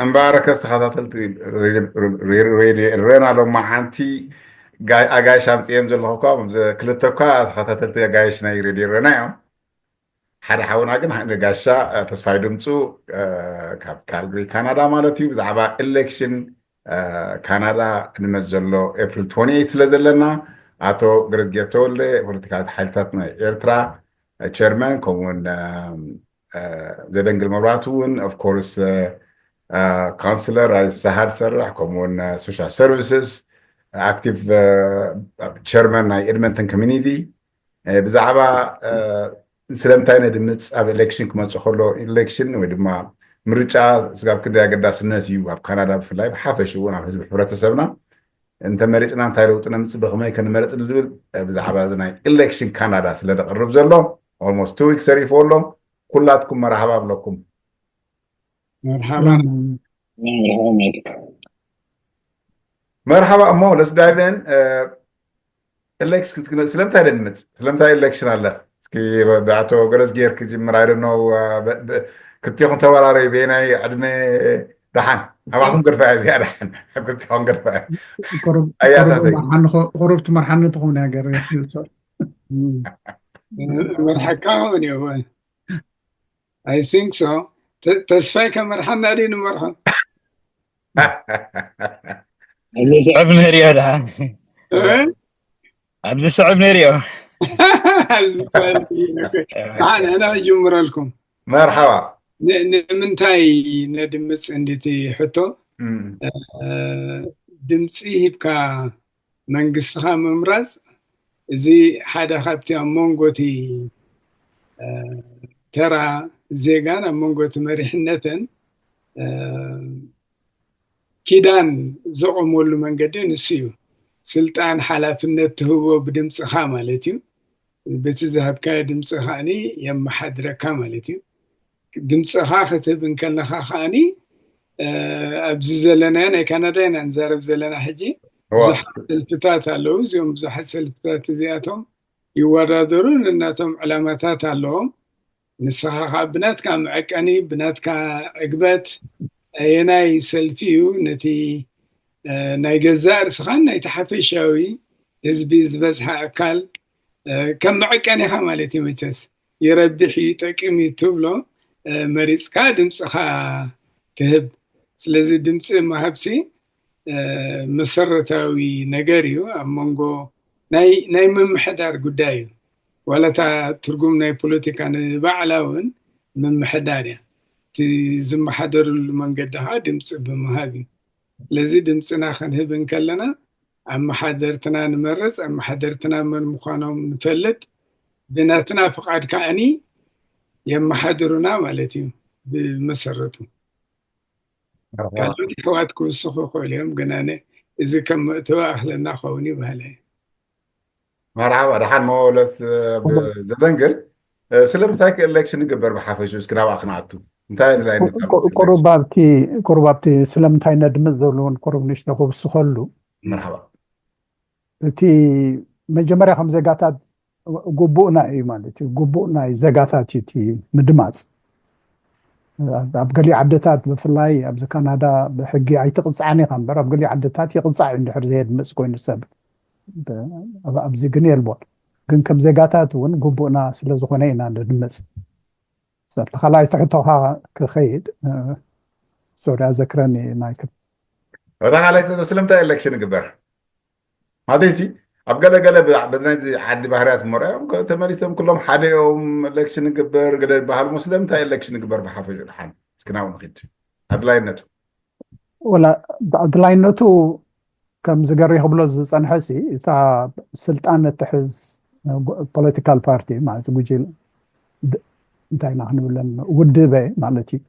እምበኣርከስ ተኸታተልቲ ሬድዮ ኤረና ሎማዓንቲ ኣጋይሽ ኣምፅኦም ዘለኹ እኳ ክልተ እኳ ተኸታተልቲ ኣጋይሽ ናይ ሬድዮ ኤረና እዮም። ሓደ ሓውና ግን ንጋሻ ተስፋይ ድምፁ ካብ ካልግሪ ካናዳ ማለት እዩ ብዛዕባ ኤሌክሽን ካናዳ ንመፅ ዘሎ ኤፕሪል ትወንቲ ኤይት ስለ ዘለና፣ ኣቶ ገረዝጌ ተወልደ ፖለቲካል ሓይልታት ናይ ኤርትራ ቸርመን ከምኡውን ዘደንግል መብራቱ እውን ኦፍኮርስ ካውንስለር ሳሃድ ሰርሕ ከምኡውን ሶሻል ሰርቪስስ ኣክቲቭ ቸርመን ናይ ኤድመንተን ኮሚኒቲ ብዛዕባ ስለምንታይ ነድምፅ ኣብ ኤሌክሽን ክመፅእ ከሎ ኤሌክሽን ወይ ድማ ምርጫ ስጋብ ክንደይ ኣገዳስነት እዩ ኣብ ካናዳ ብፍላይ ብሓፈሽ እውን ኣብ ህዝቢ ሕብረተሰብና እንተመሪፅና እንታይ ለውጢ ነምፅእ ብኸመይ ከንመርፅ ንዝብል ብዛዕባ ናይ ኤሌክሽን ካናዳ ስለ ዘቕርብ ዘሎ ኦልሞስት ቱ ዊክስ ተሪፎ ኣሎ። ኩላትኩም መራሕባ ኣብለኩም። መርሓባ መርሓባ እሞ ለስ ዳይቨን ኤሌክሽን ስለምንታይ ደንምፅ ስለምንታይ ኤሌክሽን ኣለ? እስኪ ብኣቶ ገረዝጌር ክጅምር ኣይደነው። ክልቲኹም ተወራረዩ በየናይ ዕድመ ደሓን ኣባኹም ገድፋ እያ እዚኣ ደሓን ክልቲኹም ገድፋ እያ። ቁሩብ ትመርሓኒ ትኸውን እያ ገር መርሓካ ውን እየ I think so ተስፋይ ከመርሓና ድዩ ንመርሖ ኣብዚ ስዕብ ንርእዮ ደሓን ኣብዚ ስዕብ ንርእዮ ኣነ ጅምረልኩም መርሓባ ንምንታይ ነድምፅ እንዲቲ ሕቶ ድምፂ ሂብካ መንግስትኻ ምምራፅ እዚ ሓደ ካብቲ ኣብ መንጎቲ ተራ ዜጋን ኣብ መንጎቲ መሪሕነትን ኪዳን ዘቆመሉ መንገዲ ንሱ እዩ። ስልጣን ሓላፍነት ትህቦ ብድምፅኻ ማለት እዩ። በቲ ዝሃብካዮ ድምፂ ከዓኒ የመሓድረካ ማለት እዩ። ድምፅኻ ክትህብ እንከለኻ ከዓኒ ኣብዚ ዘለናዮ ናይ ካናዳ ኢና ንዛረብ ዘለና ሕጂ ብዙሓት ሰልፍታት ኣለዉ። እዚኦም ብዙሓት ሰልፍታት እዚኣቶም ይወዳደሩ ነናቶም ዕላማታት ኣለዎም። ንስኻ ከዓ ብናትካ መዐቀኒ ብናትካ ዕግበት ኣየናይ ሰልፊ እዩ ነቲ ናይ ገዛእ ርእስኻን ናይቲ ሓፈሻዊ ህዝቢ ዝበዝሐ ኣካል ከም መዐቀኒኻ ማለት እዩ መቸስ ይረብሕ እዩ ይጠቅም እዩ ትብሎ መሪፅካ ድምፅኻ ትህብ። ስለዚ ድምፂ ምሃብሲ መሰረታዊ ነገር እዩ ኣብ መንጎ ናይ ምምሕዳር ጉዳይ እዩ። ዋላ እታ ትርጉም ናይ ፖለቲካ ንባዕላ እውን ምምሕዳር እያ። እቲ ዝመሓደርሉ መንገዲ ከዓ ድምፂ ብምሃብ እዩ። ስለዚ ድምፅና ክንህብ እንከለና ኣመሓደርትና ንመርፅ፣ ኣመሓደርትና መን ምዃኖም ንፈልጥ፣ ብናትና ፍቓድ ከዓኒ የመሓድሩና ማለት እዩ ብመሰረቱ። ካልኦት ኣሕዋት ክውስኹ ይኽእሉ እዮም፣ ግን ኣነ እዚ ከም መእተዊ ኣኽለና ክኸውን እዩ በሃላይ። መርሓባ ደሓን መወለስ ዘደንግል ስለምንታይ ከ ኤሌክሽን ይግበር ብሓፈሹ እስኪ ናብኣ ክንኣቱ እንታይ ኣድላይነት ቁሩብ ኣብቲ ቁሩብ ኣብቲ ስለምንታይ ነድምፅ ዝብል እውን ቁሩብ ንእሽቶ ክውስኸሉ መርሓባ እቲ መጀመርያ ከም ዜጋታት ግቡእና እዩ ማለት እዩ ግቡእ ናይ ዜጋታት እዩ እቲ ምድማፅ ኣብ ገሊኡ ዓድታት ብፍላይ ኣብዚ ካናዳ ብሕጊ ኣይትቕፃዕን ኢኻ እምበር ኣብ ገሊኡ ዓድታት ይቕፃዕ እዩ እንድሕር ዘየድምፅ ኮይኑ ሰብ ኣብዚ ግን የልቦን ግን ከም ዜጋታት እውን ግቡእና ስለዝኾነ ኢና ንድምፅ ኣብቲ ካልኣይ ትሕቶኻ ክኸይድ ሶሪ ኣዘክረኒ ናይ እታ ካልኣይ ስለምንታይ ኤሌክሽን ይግበር ማለትሲ ኣብ ገለገለ በዚ ናይዚ ዓዲ ባህርያት እሞ ርኣዮም ተመሊሶም ኩሎም ሓደ እዮም ኤሌክሽን ይግበር ገለ ይበሃል እሞ ስለምንታይ ኤሌክሽን ይግበር ብሓፈሹ ድሓን እስኪ ናብኡ ንኺድ ኣድላይነቱ ወላ ኣድላይነቱ ከም ዝገሪ ክብሎ ዝፀንሐ ሲ እታ ስልጣን እትሕዝ ፖለቲካል ፓርቲ ማለት ጉጅል እንታይ ኢና ክንብለን ውድበ ማለት እዩ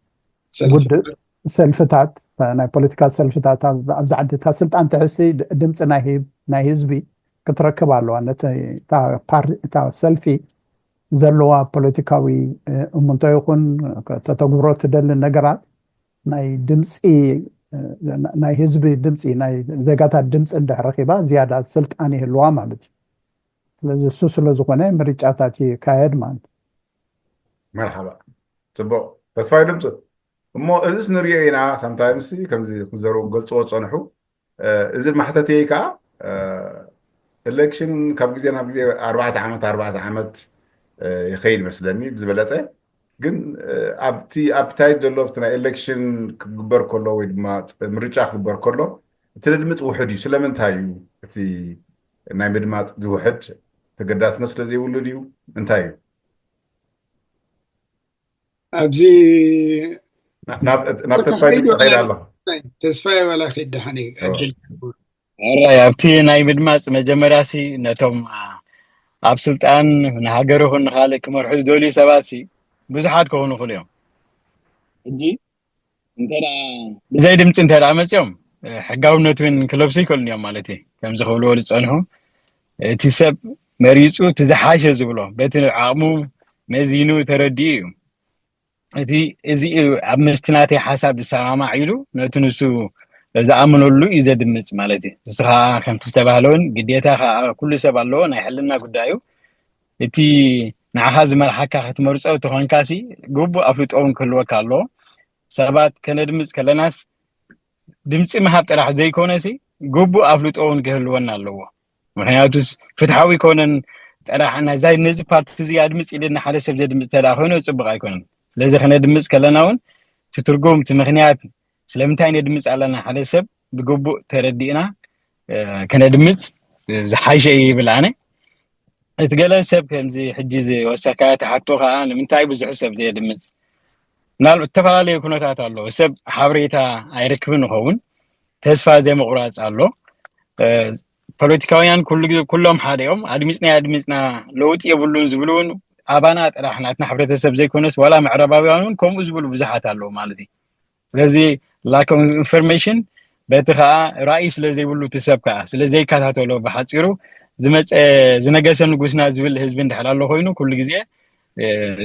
ውድብ ሰልፍታት ናይ ፖለቲካ ሰልፍታት ኣብዚ ዓዲ እታ ስልጣን ትሕዝሲ ድምፂ ናይ ህዝቢ ክትረክብ ኣለዋ ነቲ እታ ሰልፊ ዘለዋ ፖለቲካዊ እምንቶ ይኹን ተተግብሮ ትደሊ ነገራት ናይ ድምፂ ናይ ህዝቢ ድምፂ ናይ ዜጋታት ድምፂ እንድሕር ረኪባ ዝያዳ ስልጣን ይህልዋ ማለት እዩ ስለዚ እሱ ስለዝኮነ ምርጫታት ይካየድ ማለት መርሓባ ፅቡቅ ተስፋይ ድምፁ እሞ እዚስ ንሪኦ ኢና ሳምታይምስ ከምዚ ክዘረቡ ክገልፅዎ ዝፀንሑ። እዚ ማሕተተይ ከዓ ኤሌክሽን ካብ ግዜ ናብ ግዜ ኣርባዕተ ዓመት ኣርባዕተ ዓመት ይኸይድ መስለኒ ብዝበለፀ። ግን ኣብቲ ኣፕታይት ዘሎ ኣብቲ ናይ ኤሌክሽን ክግበር ከሎ ወይ ድማ ምርጫ ክግበር ከሎ እቲ ነድምፅ ውሕድ እዩ። ስለምንታይ እዩ እቲ ናይ ምድማፅ ዝውሕድ? ተገዳስነት ስለ ዘይብሉ ድዩ? እንታይ እዩ? ኣብዚ ናብ ተስፋይ ድምፂ ከይድ ኣለኹ። ተስፋይ ዋላ ከይድ ደሓን እዩ ዕድል ሕራይ ኣብቲ ናይ ምድማፅ መጀመርያ ሲ ነቶም ኣብ ስልጣን ንሃገር ይኹን ንካልእ ክመርሑ ዝደልዩ ሰባት ሲ ብዙሓት ክኾኑ ይኽእሉ እዮም። ሕጂ እንተ ብዘይ ድምፂ እንተ መፂኦም ሕጋውነት እውን ክለብሱ ይኽእሉ እዮም ማለት እዩ። ከምዚ ክብልዎ ዝፀንሑ እቲ ሰብ መሪፁ እቲ ዝሓሸ ዝብሎ በቲ ዓቕሙ መዚኑ ተረዲኡ እዩ። እቲ እዚ ኣብ ምስቲ ናተይ ሓሳብ ዝሰማማዕ ኢሉ ነቲ ንሱ ዝኣምነሉ እዩ ዘድምፅ ማለት እዩ። ንሱ ከዓ ከምቲ ዝተባህለ እውን ግዴታ ከዓ ኩሉ ሰብ ኣለዎ፣ ናይ ሕልና ጉዳይ እዩ። እቲ ንዓኻ ዝመርሓካ ክትመርፆ ተኾንካሲ ግቡእ ኣፍልጦ እውን ክህልወካ ኣለዎ። ሰባት ከነድምፅ ከለናስ ድምፂ ምሃብ ጥራሕ ዘይኮነሲ ግቡእ ኣፍልጦ እውን ክህልወና ኣለዎ። ምክንያቱስ ፍትሓዊ ይኮነን ጥራሕ ናይዛ ነዚ ፓርቲ እዚ ኣድምፅ ኢልና ሓደ ሰብ ዘድምፅ ተደኣ ኮይኑ ፅቡቅ ኣይኮነን። ስለዚ ከነድምፅ ከለና እውን እቲ ትርጉም እቲ ምክንያት ስለምንታይ ነድምፅ ኣለና ሓደ ሰብ ብግቡእ ተረዲእና ከነድምፅ ዝሓሸ እዩ ይብል ኣነ። እቲ ገለ ሰብ ከምዚ ሕጂ ዝወሰካ ተሓቶ ከዓ ንምንታይ ብዙሕ ሰብ ዘየድምፅ? ምናልባት ዝተፈላለዩ ኩነታት ኣለዎ። ሰብ ሓበሬታ ኣይረክብን ይኸውን፣ ተስፋ ዘይምቑራፅ ኣሎ። ፖለቲካውያን ኩሎም ሓደ እዮም። ኣድሚፅና ኣድሚፅና ለውጢ የብሉን ዝብሉ እውን ኣባና ጥራሕ ናትና ሕብረተሰብ ዘይኮነስ ዋላ ምዕራባውያን እውን ከምኡ ዝብሉ ብዙሓት ኣለዉ ማለት እዩ። ስለዚ lack of information በቲ ከዓ ራእይ ስለ ዘይብሉ እቲ ሰብ ከዓ ስለ ዘይከታተሎ ብሓፂሩ ዝመፀ ዝነገሰ ንጉስና ዝብል ህዝቢ እንድሕር ኣሎ ኮይኑ ኩሉ ግዜ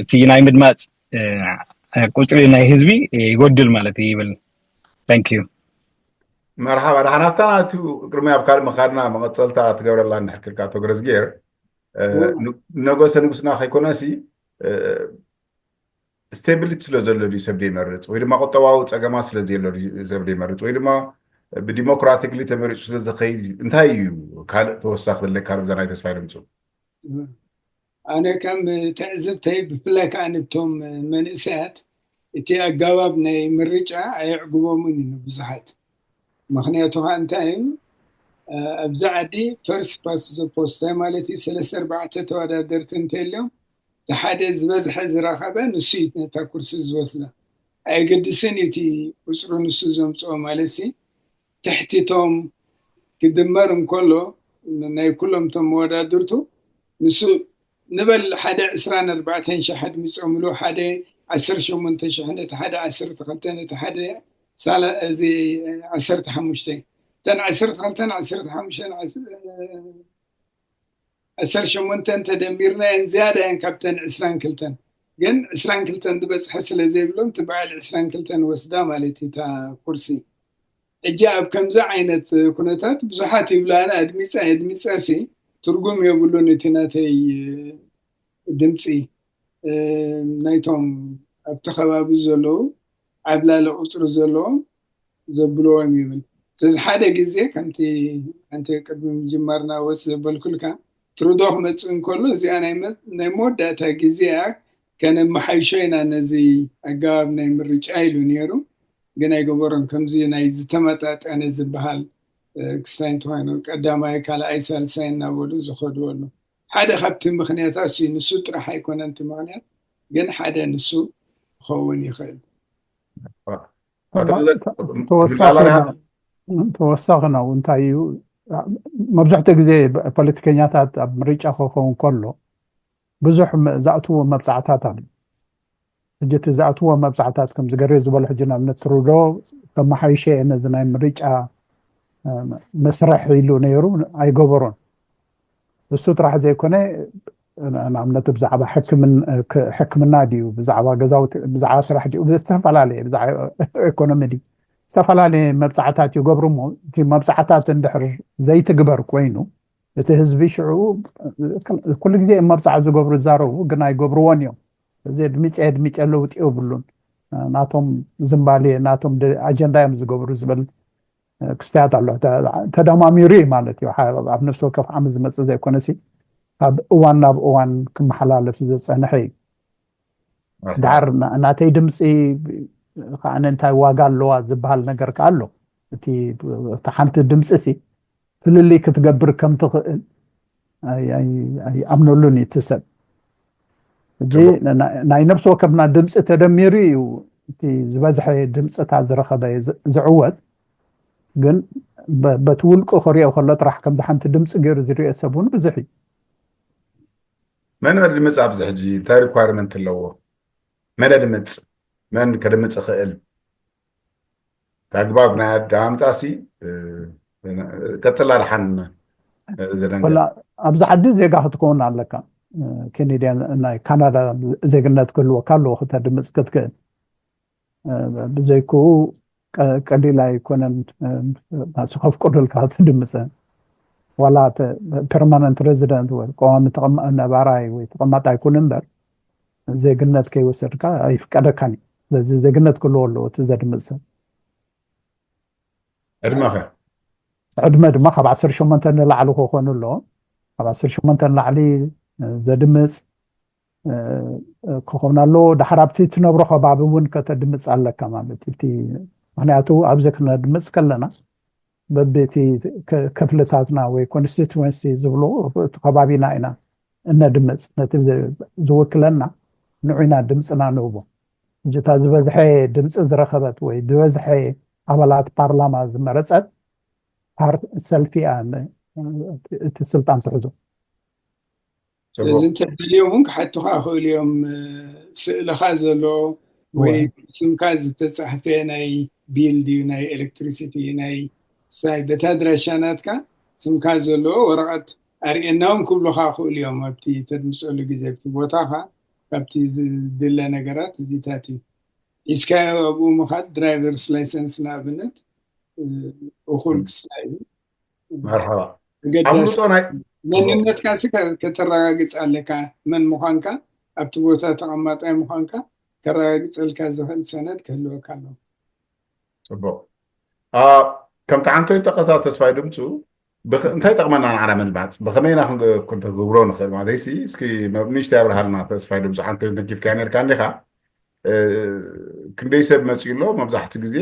እቲ ናይ ምድማፅ ቁፅሪ ናይ ህዝቢ ይጎድል ማለት እዩ ይብል። Thank you። መርሓባ ደሓን። ኣብታ ናቱ ቅድሚ ኣብ ካልእ ምኻድና መቐፀልታ ትገብረላ እንድሕር ክልካ ኣቶ ገረዝጌር፣ ነጎሰ ንጉስና ከይኮነሲ ስቴቢሊቲ ስለ ዘሎ ድዩ ሰብ ዘይመርፅ ወይ ድማ ቁጠባዊ ፀገማት ስለ ዘሎ ድዩ ሰብ ዘይመርፅ ወይ ድማ ብዲሞክራቲክሊ ተመሪፁ ስለ ዝኸይድ እዩ? እንታይ እዩ ካልእ ተወሳኺ ዘለካ ኣብዛ ናይ ተስፋይ ድምፁ? ኣነ ከም ትዕዝብተይ ብፍላይ ከዓ ንብቶም መንእሰያት እቲ ኣገባብ ናይ ምርጫ ኣየዕግቦምን እዩ ንብዙሓት። ምክንያቱ ከዓ እንታይ እዩ ኣብዚ ዓዲ ፈርስት ፓስት ዘ ፖስት እንታይ ማለት እዩ? ሰለስተ ኣርባዕተ ተወዳደርቲ እንተልዮም እቲ ሓደ ዝበዝሐ ዝረኸበ ንሱ እዩ ነታ ኩርሲ ዝወስዳ። ኣየገድስን እዩ እቲ ቁፅሪ ንሱ ዘምፅኦ ማለት ሲ ትሕቲቶም ክድመር እንከሎ ናይ ኩሎም እቶም መወዳድርቱ ንሱ ንበል ሓደ ዕስራን ኣርባዕተን ሽሕ ኣድሚፆምሉ ሓደ ዓሰርተ ሸሞንተ ሽሕ ነቲ ሓደ ዓሰርተ ክልተ ነቲ ሓደ ሳላ እዚ ዓሰርተ ሓሙሽተ እተን ዓሰርተ ክልተን ዓሰርተ ሓሙሽተን ዓሰርተ ሸሞንተን ተደሚርናየን ዝያዳ እየን ካብተን ዕስራን ክልተን ግን ዕስራን ክልተን ዝበፅሐ ስለ ዘይብሎም እቲ በዓል ዕስራን ክልተን ወስዳ ማለት እዩ እታ ኩርሲ። ሕጂ ኣብ ከምዚ ዓይነት ኩነታት ብዙሓት ይብሉ ኣነ ኣድሚፀ ኣየድሚፀ ሲ ትርጉም የብሉን እቲ ናተይ ድምፂ ናይቶም ኣብቲ ከባቢ ዘለዉ ዓብላሊ ቁፅሪ ዘለዎም ዘብልዎም ይብል። ስለዚ ሓደ ግዜ ከምቲ ኣንተ ቅድሚ ምጅማርና ወስ ዘበልኩልካ ትሩዶ ክመፅእ እንከሎ እዚኣ ናይ መወዳእታ ግዜ እያ ከነመሓይሾ ኢና ነዚ ኣገባብ ናይ ምርጫ ኢሉ ነይሩ። ግን ኣይገበሮን። ከምዚ ናይ ዝተመጣጠነ ዝበሃል ክስታይ እንተኮይኑ ቀዳማይ ካልኣይ ሳልሳይ እናበሉ ዝኸድዎ ኣሎ። ሓደ ካብቲ ምክንያታት ሲ ንሱ ጥራሕ ኣይኮነን እቲ ምክንያት ግን ሓደ ንሱ ክኸውን ይኽእል። ተወሳኺ ነው እንታይ እዩ መብዛሕትኡ ግዜ ፖለቲከኛታት ኣብ ምርጫ ክኸውን ከሎ ብዙሕ ዝኣትዎ መብፃዕታት ኣሎ። ሕጂ እቲ ዝኣትዎ መብፃዕታት ከም ዝገሬ ዝበሎ ሕጂ ንኣብነት ትሩዶ ከመሓይሸ እየ ነዚ ናይ ምርጫ መስርሕ ኢሉ ነይሩ ኣይገበሮን። እሱ ጥራሕ ዘይኮነ ንኣብነት ብዛዕባ ሕክምና ድዩ ብዛዕባ ገዛውቲ ብዛዕባ ስራሕ ድዩ ዝተፈላለየ ብዛዕባ ኢኮኖሚ ድዩ ዝተፈላለየ መብፃዕታት ይገብሩ እሞ እቲ መብፃዕታት እንድሕር ዘይትግበር ኮይኑ እቲ ህዝቢ ሽዑ ኩሉ ግዜ እዮም መብፃዕ ዝገብሩ ዝዛረቡ ግን ኣይገብርዎን እዮም። እዚ ኣድሚፀ ኣድሚፀ ለውጢ የብሉን። ናቶም ዝንባሌ፣ ናቶም ኣጀንዳ እዮም ዝገብሩ ዝብል ክስተያት ኣሎ። ተደማሚሩ እዩ ማለት እዩ። ኣብ ነፍሲ ወከፍ ዓመት ዝመፅእ ዘይኮነሲ፣ ካብ እዋን ናብ እዋን ክመሓላለፍ ዝፀንሐ እዩ። ድሓር ናተይ ድምፂ ከዓ እንታይ ዋጋ ኣለዋ ዝበሃል ነገር ከዓ ኣሎ። እቲ ሓንቲ ድምፂ ሲ ፍልልይ ክትገብር ከም ትኽእል ኣይኣምነሉን እዩ እቲ ሰብ። እዚ ናይ ነፍሲ ወከፍና ድምፂ ተደሚሩ እዩ እቲ ዝበዝሐ ድምፅታት ዝረኸበ ዝዕወት። ግን በቲ ውልቁ ክሪኦ ከሎ ጥራሕ ከምዚ ሓንቲ ድምፂ ገይሩ ዝሪኦ ሰብ እውን ብዙሕ እዩ። መን መድምፅ ኣብዚ ሕጂ እንታይ ሪኳርመንት ኣለዎ? መን ድምፅ መን ከድምፅ ይኽእል? ኣግባብ ናይ ኣዳምፃ ሲ ቀፅላ ድሓን ዘደንገ ኣብዚ ዓዲ ዜጋ ክትከውን ኣለካ። ኬኔድያ ናይ ካናዳ ዜግነት ክህልወካ ኣለዎ ክተድምፅ ክትክእል። ብዘይክኡ ቀሊል ኣይኮነን። ከፍቅዱልካ ክትድምፀ ዋላ ፐርማነንት ሬዚደንት ወይ ቀዋሚ ነባራይ ወይ ተቐማጥ ኣይኩን እምበር ዜግነት ከይወሰድካ ኣይፍቀደካን እዩ። ስለዚ ዜግነት ክህልዎ ኣለዎ እቲ ዘድምፅ ሰብ። ዕድመኸ ዕድመ ድማ ካብ ዓሰርተ ሸሞንተ ንላዕሊ ክኾኑ ኣለዎ። ካብ ዓሰርተ ሸሞንተ ንላዕሊ ዘድምፅ ክኸውን ኣለዎ። ድሓር ኣብቲ ትነብሮ ከባቢ እውን ከተድምፅ ኣለካ ማለት እቲ ምክንያቱ ኣብዚ ክነድምፅ ከለና በብቲ ክፍልታትና ወይ ኮንስቲትወንሲ ዝብሎ እቲ ከባቢና ኢና እነድምፅ ነቲ ዝውክለና ንዑ ኢና ድምፅና ንህቦ። እታ ዝበዝሐ ድምፂ ዝረኸበት ወይ ዝበዝሐ ኣባላት ፓርላማ ዝመረፀት ሰልፊ እያ እቲ ስልጣን ትሕዞ። ስለዚ እንተደልዮም እውን ክሓቱካ ይኽእሉ እዮም። ስእልኻ ዘሎ ወይ ስምካ ዝተፃሕፈ ናይ ቢል ድዩ ናይ ኤሌክትሪሲቲ ናይ ሳይ በታ ኣድራሻ ናትካ ስምካ ዘለዎ ወረቐት ኣርእየና እውን ክብሉካ ይኽእሉ እዮም። ኣብቲ ተድምፀሉ ግዜ ኣብቲ ቦታኻ ካብቲ ዝድለ ነገራት እዚታት እዩ ሒዝካዮ ኣብኡ ምኻድ ድራይቨርስ ላይሰንስ ንኣብነት እኹል ክስታይ እዩ። መርሓባ መንነትካ ሲ ከተረጋግፅ ኣለካ። መን ምዃንካ ኣብቲ ቦታ ተቐማጣይ ምዃንካ ከረጋግፀልካ ዝኽእል ሰነድ ክህልወካ ኣለዎ። ፅቡቅ። ከምቲ ዓንቶ ይጠቀሳ ተስፋይ ድምፁ እንታይ ይጠቅመና ንዓና ምድማፅ ብከመይና ክንገብሮ ንኽእል ማለት ሲ እስኪ ንእሽተይ ኣብርሃልና ተስፋይ ድምፁ ዓንቶ ተንኪፍካ ነርካ እንዲካ ክንደይ ሰብ መፅኡ ኣሎ መብዛሕትኡ ግዜ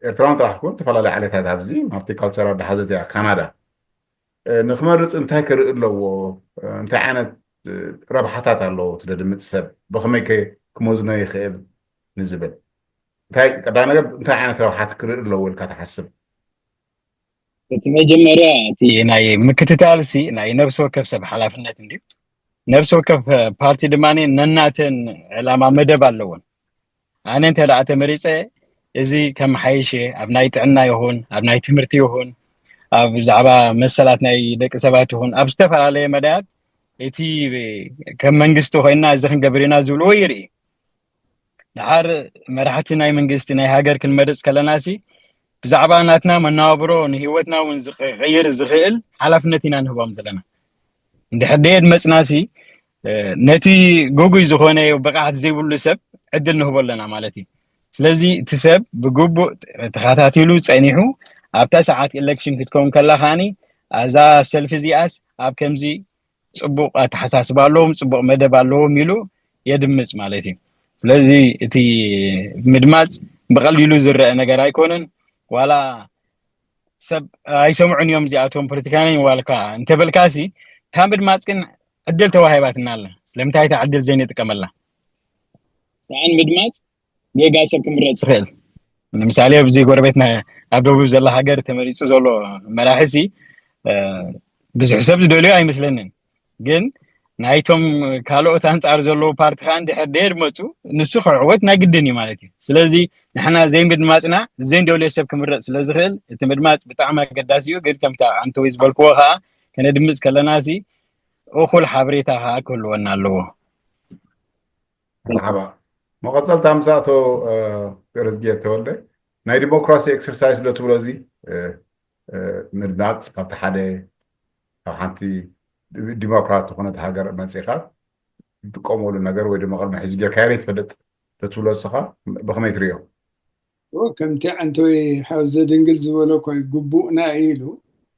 ኤርትራውን ጥራሕ ክኮን ዝተፈላለዩ ዓሌታት ኣብዚ ማልቲካልቸራል ዝሓዘት እያ ካናዳ ንክመርፅ እንታይ ክርኢ ኣለዎ እንታይ ዓይነት ረብሓታት ኣለዎ እቲ ድምፂ ሰብ ብከመይ ክመዝኖ ይኽእል ንዝብል እንታይ ቀዳም ነገር እንታይ ዓይነት ረብሓት ክርኢ ኣለዎ ኢልካ ትሓስብ እቲ መጀመርያ እቲ ናይ ምክትታል ሲ ናይ ነብሲ ወከፍ ሰብ ሓላፍነት እንድዩ ነብሲ ወከፍ ፓርቲ ድማ ነናተን ዕላማ መደብ ኣለዎን ኣነ እንተ ደኣ ተመሪፀ እዚ ከመሓይሽ እየ ኣብ ናይ ጥዕና ይኹን ኣብ ናይ ትምህርቲ ይኹን ኣብ ብዛዕባ መሰላት ናይ ደቂ ሰባት ይኹን ኣብ ዝተፈላለየ መዳያት እቲ ከም መንግስቲ ኮይና እዚ ክንገብር ኢና ዝብልዎ ይርኢ ድሓር መራሕቲ ናይ መንግስቲ ናይ ሃገር ክንመርፅ ከለና ሲ ብዛዕባ ናትና መነባብሮ ንሂወትና እውን ዝቀይር ዝኽእል ሓላፍነት ኢና ንህቦም ዘለና እንድሕር ደየድ መፅና ሲ ነቲ ግጉይ ዝኾነ ብቕዓት ዘይብሉ ሰብ ዕድል ንህቦ ኣለና ማለት እዩ ስለዚ እቲ ሰብ ብግቡእ ተኸታቲሉ ፀኒሑ ኣብታ ሰዓት ኤሌክሽን ክትከውን ከላ ከዓኒ ኣዛ ሰልፊ እዚኣስ ኣብ ከምዚ ፅቡቕ ኣተሓሳስባ ኣለዎም ፅቡቕ መደብ ኣለዎም ኢሉ የድምፅ ማለት እዩ ስለዚ እቲ ምድማፅ ብቐሊሉ ዝረአ ነገር ኣይኮነን ዋላ ሰብ ኣይሰምዑን እዮም እዚኣቶም ፖለቲካውያን ዋልካ እንተበልካሲ ካብ ምድማፅ ግን ዕድል ተዋሂባትና ኣላ ስለምንታይ እታ ዕድል ዘይንጥቀመላ ሰኣን ምድማፅ ጌጋ ሰብ ክምረፅ ይኽእል ንምሳሌ ኣብዚ ጎረቤትና ኣብ ደቡብ ዘላ ሃገር ተመሪፁ ዘሎ መራሒ ሲ ብዙሕ ሰብ ዝደልዮ ኣይመስለንን ግን ናይቶም ካልኦት ኣንፃር ዘለዉ ፓርቲ ከዓ እንድሕር ደየድመፁ ንሱ ክዕወት ናይ ግድን እዩ ማለት እዩ ስለዚ ንሕና ዘይምድማፅና ዘይንደልዮ ሰብ ክምረፅ ስለዝኽእል እቲ ምድማፅ ብጣዕሚ ኣገዳሲ እዩ ግን ከምታ ኣንተወይ ዝበልክዎ ከዓ ከነድምፅ ከለና ሲ እኹል ሓበሬታ ከዓ ክህልወና ኣለዎ መርሓባ መቐፀልታ ምስ ኣቶ ርዝጌ ተወልደ ናይ ዲሞክራሲ ኤክሰርሳይስ ዶ ትብሎ እዚ ምድማፅ ካብቲ ሓደ ካብ ሓንቲ ዲሞክራት ዝኾነት ሃገር መፂኻ ትጥቀመሉ ነገር ወይ ድማ ቅድሚ ሕጂ ጌርካዮ ትፈልጥ ትብሎ ንስኻ ብኸመይ ትርእዮ? ከምቲ ዓንተወይ ሓው ዘድንግል ዝበሎ ኮይ ግቡእና እዩ ኢሉ፣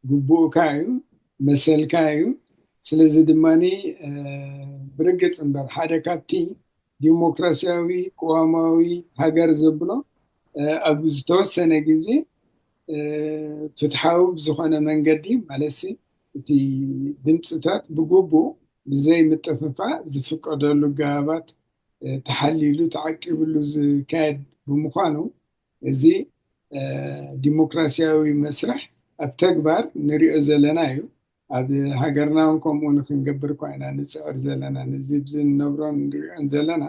ግቡእካ እዩ፣ መሰልካ እዩ። ስለዚ ድማ ብርግፅ እምበር ሓደ ካብቲ ዲሞክራሲያዊ ቅዋማዊ ሃገር ዘብሎ ኣብ ዝተወሰነ ግዜ ፍትሓዊ ብዝኾነ መንገዲ ማለት እቲ ድምፅታት ብግቡእ ብዘይ ምጥፍፋእ ዝፍቀደሉ ኣገባባት ተሓሊሉ ተዓቂብሉ ዝካየድ ብምዃኑ እዚ ዲሞክራሲያዊ መስርሕ ኣብ ተግባር ንሪኦ ዘለና እዩ። ኣብ ሃገርና እውን ከምኡ ንክንገብር እኳ ኢና ንፅዕር ዘለና። ነዚ ብዚ ንነብሮን ንሪኦን ዘለና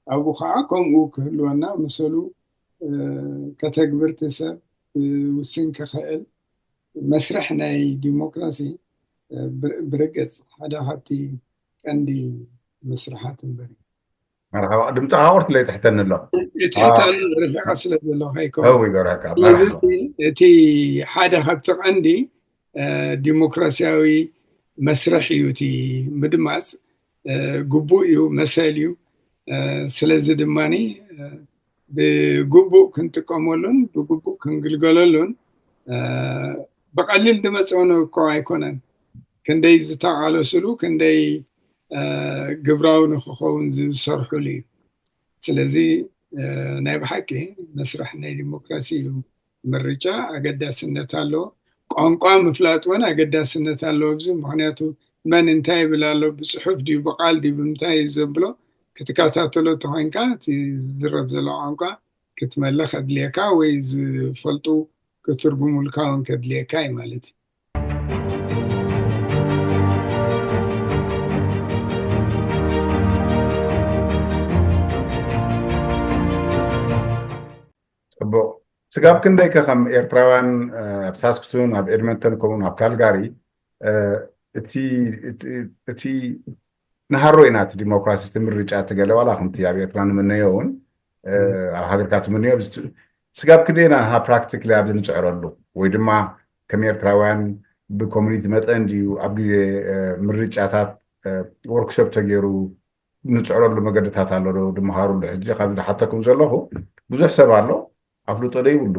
ኣብኡ ከዓ ከምኡ ክህልወና መሰሉ ከተግብር እቲ ሰብ ውስን ክኽእል መስርሕ ናይ ዲሞክራሲ ብርግፅ ሓደ ካብቲ ቀንዲ መስርሓት እምበር። መርሓባ፣ ድምፅኻ ቁርት ለይ ትሕተኒ ኣሎ። ትሕተኒ ርሒቓ ስለ ዘለኹ ኣይኮን። እው ይገብረካ። ስለዚ እቲ ሓደ ካብቲ ቀንዲ ዲሞክራሲያዊ መስርሕ እዩ። እቲ ምድማፅ ግቡእ እዩ፣ መሰል እዩ። ስለዚ ድማ ብግቡእ ክንጥቀመሉን ብግቡእ ክንግልገለሉን ብቐሊል ዝመፀ እኮ ኣይኮነን። ክንደይ ዝተቓለስሉ፣ ክንደይ ግብራዊ ንክኸውን ዝሰርሑሉ እዩ። ስለዚ ናይ ብሓቂ መስርሕ ናይ ዲሞክራሲ እዩ። ምርጫ ኣገዳስነት ኣለዎ። ቋንቋ ምፍላጥ እውን ኣገዳስነት ኣለዎ። ኣብዚ ምክንያቱ መን እንታይ ይብል ኣሎ፣ ብፅሑፍ ድዩ ብቃል ድዩ ብምንታይ እዩ ዘብሎ ክትከታተሎ ተኮይንካ እቲ ዝዝረብ ዘሎ ቋንቋ ክትመለ ከድልየካ ወይ ዝፈልጡ ክትርጉሙልካ እውን ከድልየካ እዩ ማለት እዩ። ፅቡቅ። ስጋብ ክንደይ ከ ከም ኤርትራውያን ኣብ ሳስክቱን ኣብ ኤድመንተን ከምኡን ኣብ ካልጋሪ እቲ ንሃሮ ኢና እቲ ዲሞክራሲ እቲ ምርጫ እቲ ገለ ዋላ ከምቲ ኣብ ኤርትራ ንምነዮ እውን ኣብ ሃገርካ ትምንዮ ስጋብ ክንደይ ኢና ንሃ ፕራክቲክሊ ኣብዚ ንፅዕረሉ ወይ ድማ ከም ኤርትራውያን ብኮሚኒቲ መጠን ድዩ ኣብ ግዜ ምርጫታት ወርክሾፕ ተገይሩ ንፅዕረሉ መገድታት ኣሎ ዶ ድመሃሩሉ? ሕጂ ካብዚ ዝሓተኩም ዘለኹ ብዙሕ ሰብ ኣሎ ኣፍልጦ ዘይብሉ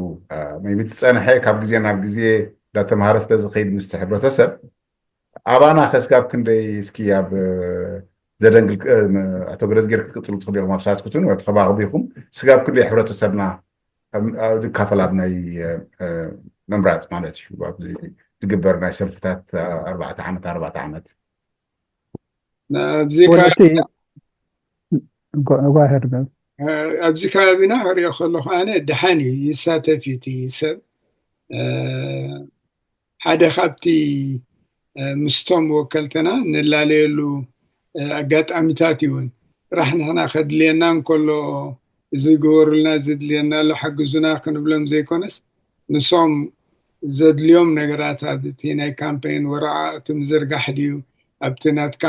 maybe ዝፀንሐ ካብ ግዜ ናብ ግዜ እንዳተምሃረ ስለዝኸይድ ምስቲ ሕብረተሰብ ኣባና ከስጋብ ክንደይ እስኪ ኣብ ዘደንግል ኣቶ ገረዝጌር ክትቅፅሉ ትኽእሉ ኢኹም ኣብ ሳትኩትን ወይ ተኸባኽቡ ኢኹም ስጋብ ክንደይ ሕብረተሰብና ዝካፈል ኣብ ናይ ምምራፅ ማለት እዩ ዝግበር ናይ ሰልፍታት ኣርባዕተ ዓመት ኣርባዕተ ዓመት ኣብዚ ኣብዚ ከባቢና ክሪኦ ከለኹ ኣነ ደሓን እዩ ይሳተፍ እዩ እቲ ሰብ ሓደ ካብቲ ምስቶም ወከልትና ንላለየሉ ኣጋጣሚታት እውን ጥራሕ ንሕና ከድልየና እንከሎ እዚ ግበሩልና እዚ ድልየና ኣሎ ሓግዙና ክንብሎም ዘይኮነስ ንሶም ዘድልዮም ነገራት ኣብ እቲ ናይ ካምፔን ወረቃቅቲ ምዝርጋሕ ድዩ ኣብቲ ናትካ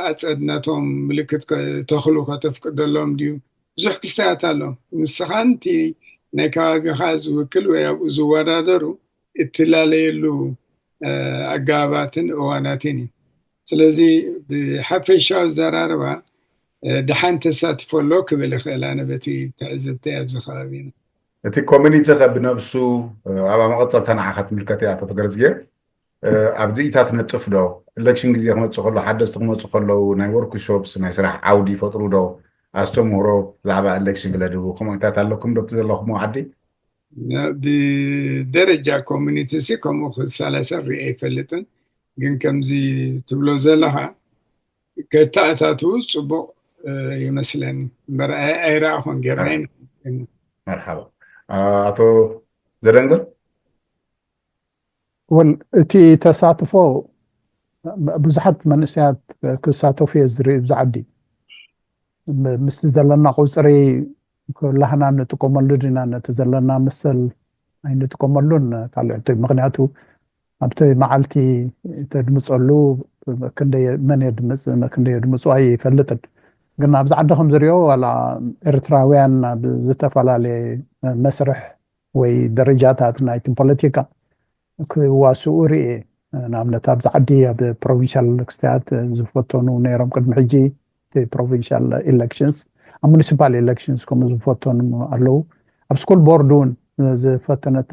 ኣፀድነቶም ምልክት ተኽሉ ከተፍቅደሎም ድዩ ብዙሕ ክስተያት ኣሎ ንስኻን እቲ ናይ ከባቢኻ ዝውክል ወይ ኣብኡ ዝወዳደሩ እትላለየሉ ኣገባባትን እዋናትን እዩ ስለዚ ብሓፈሻዊ ዘራርባ ደሓን ተሳትፎ ኣሎ ክብል ይኽእል ኣነ በቲ ትዕዝብተይ ኣብዚ ከባቢና እቲ ኮሚኒቲ ከ ብነብሱ ኣብ መቐፀልታ ንዓኻ ትምልከት እያ ተተገረዝጌር ኣብዚ ኢታት ነጥፍ ዶ election ግዜ ክመፅእ ከሎ ሓደስቲ ክመፁ ከለዉ ናይ workshops ናይ ስራሕ ዓውዲ ይፈጥሩ ዶ ኣስተምህሮ ብዛዕባ election ገለ ድቡ ከምኡ ኢታት ኣለኩም ዶ ዘለኹም ዓዲ ብደረጃ ኮሚኒቲ ሲ ከምኡ ክሳለሰ ሪአ ኣይፈልጥን ግን ከምዚ ትብሎ ዘለኻ ከተኣታትዉ ፅቡቅ ይመስለኒ እምበር ኣይረኣኹን ጌርና መርሓባ ኣቶ ዘደንግል ወል እቲ ተሳትፎ ብዙሓት መንእሰያት ክሳተፉ እየ ዝርኢ ብዛ ዓዲ ምስቲ ዘለና ቁፅሪ ኩላህና ንጥቀመሉ ዲና ነቲ ዘለና መሰል ኣይንጥቀመሉን ካልእ ሕቶ ምክንያቱ ኣብቲ መዓልቲ ተድምፀሉ ክንደይ መን የድምፅ ክንደይ የድምፁ ኣይፈልጥን ግን ኣብዚ ዓዲ ከም ዝሪኦ ዋላ ኤርትራውያን ኣብ ዝተፈላለየ መስርሕ ወይ ደረጃታት ናይቲ ፖለቲካ ክዋስኡ ርኢ ንኣብነት ኣብዚ ዓዲ ኣብ ፕሮቪንሻል ክስተያት ዝፈተኑ ነይሮም ቅድሚ ሕጂ ፕሮቪንሻል ኢሌክሽንስ ኣብ municipal elections ከምኡ ዝፈተኑ ኣለዉ። ኣብ ስኩል ቦርድ እውን ዝፈተነት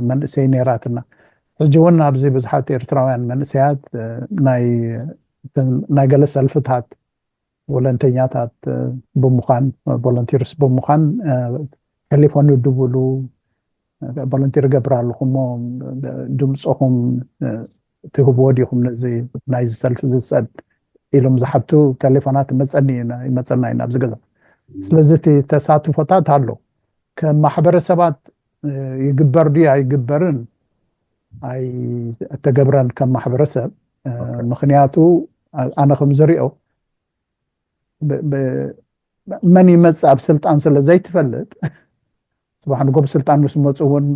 መንእሰይ ነይራትና። ሕጂ እውን ኣብዚ ብዙሓት ኤርትራውያን መንእሰያት ናይ ገለ ሰልፍታት ወለንተኛታት ብምዃን፣ ቮለንቲርስ ብምዃን ቴሌፎን ይድውሉ፣ ቮለንቲር እገብር ኣለኹ እሞ ድምፅኹም ትህብዎ ዲኹም ነዚ ናይዚ ሰልፊ ዝሰድ ኢሎም ዝሓቱ ቴሌፎናት ይመፀና እዩ ናብዚ ገዛ። ስለዚ እቲ ተሳትፎታት ኣሎ። ከም ማሕበረሰባት ይግበር ድዩ ኣይግበርን ኣይተገብረን ከም ማሕበረሰብ። ምክንያቱ ኣነ ከም ዝሪኦ መን ይመፅእ ኣብ ስልጣን ስለ ዘይትፈልጥ፣ ፅባሕ ንጎ ብስልጣን ምስ መፁ እውን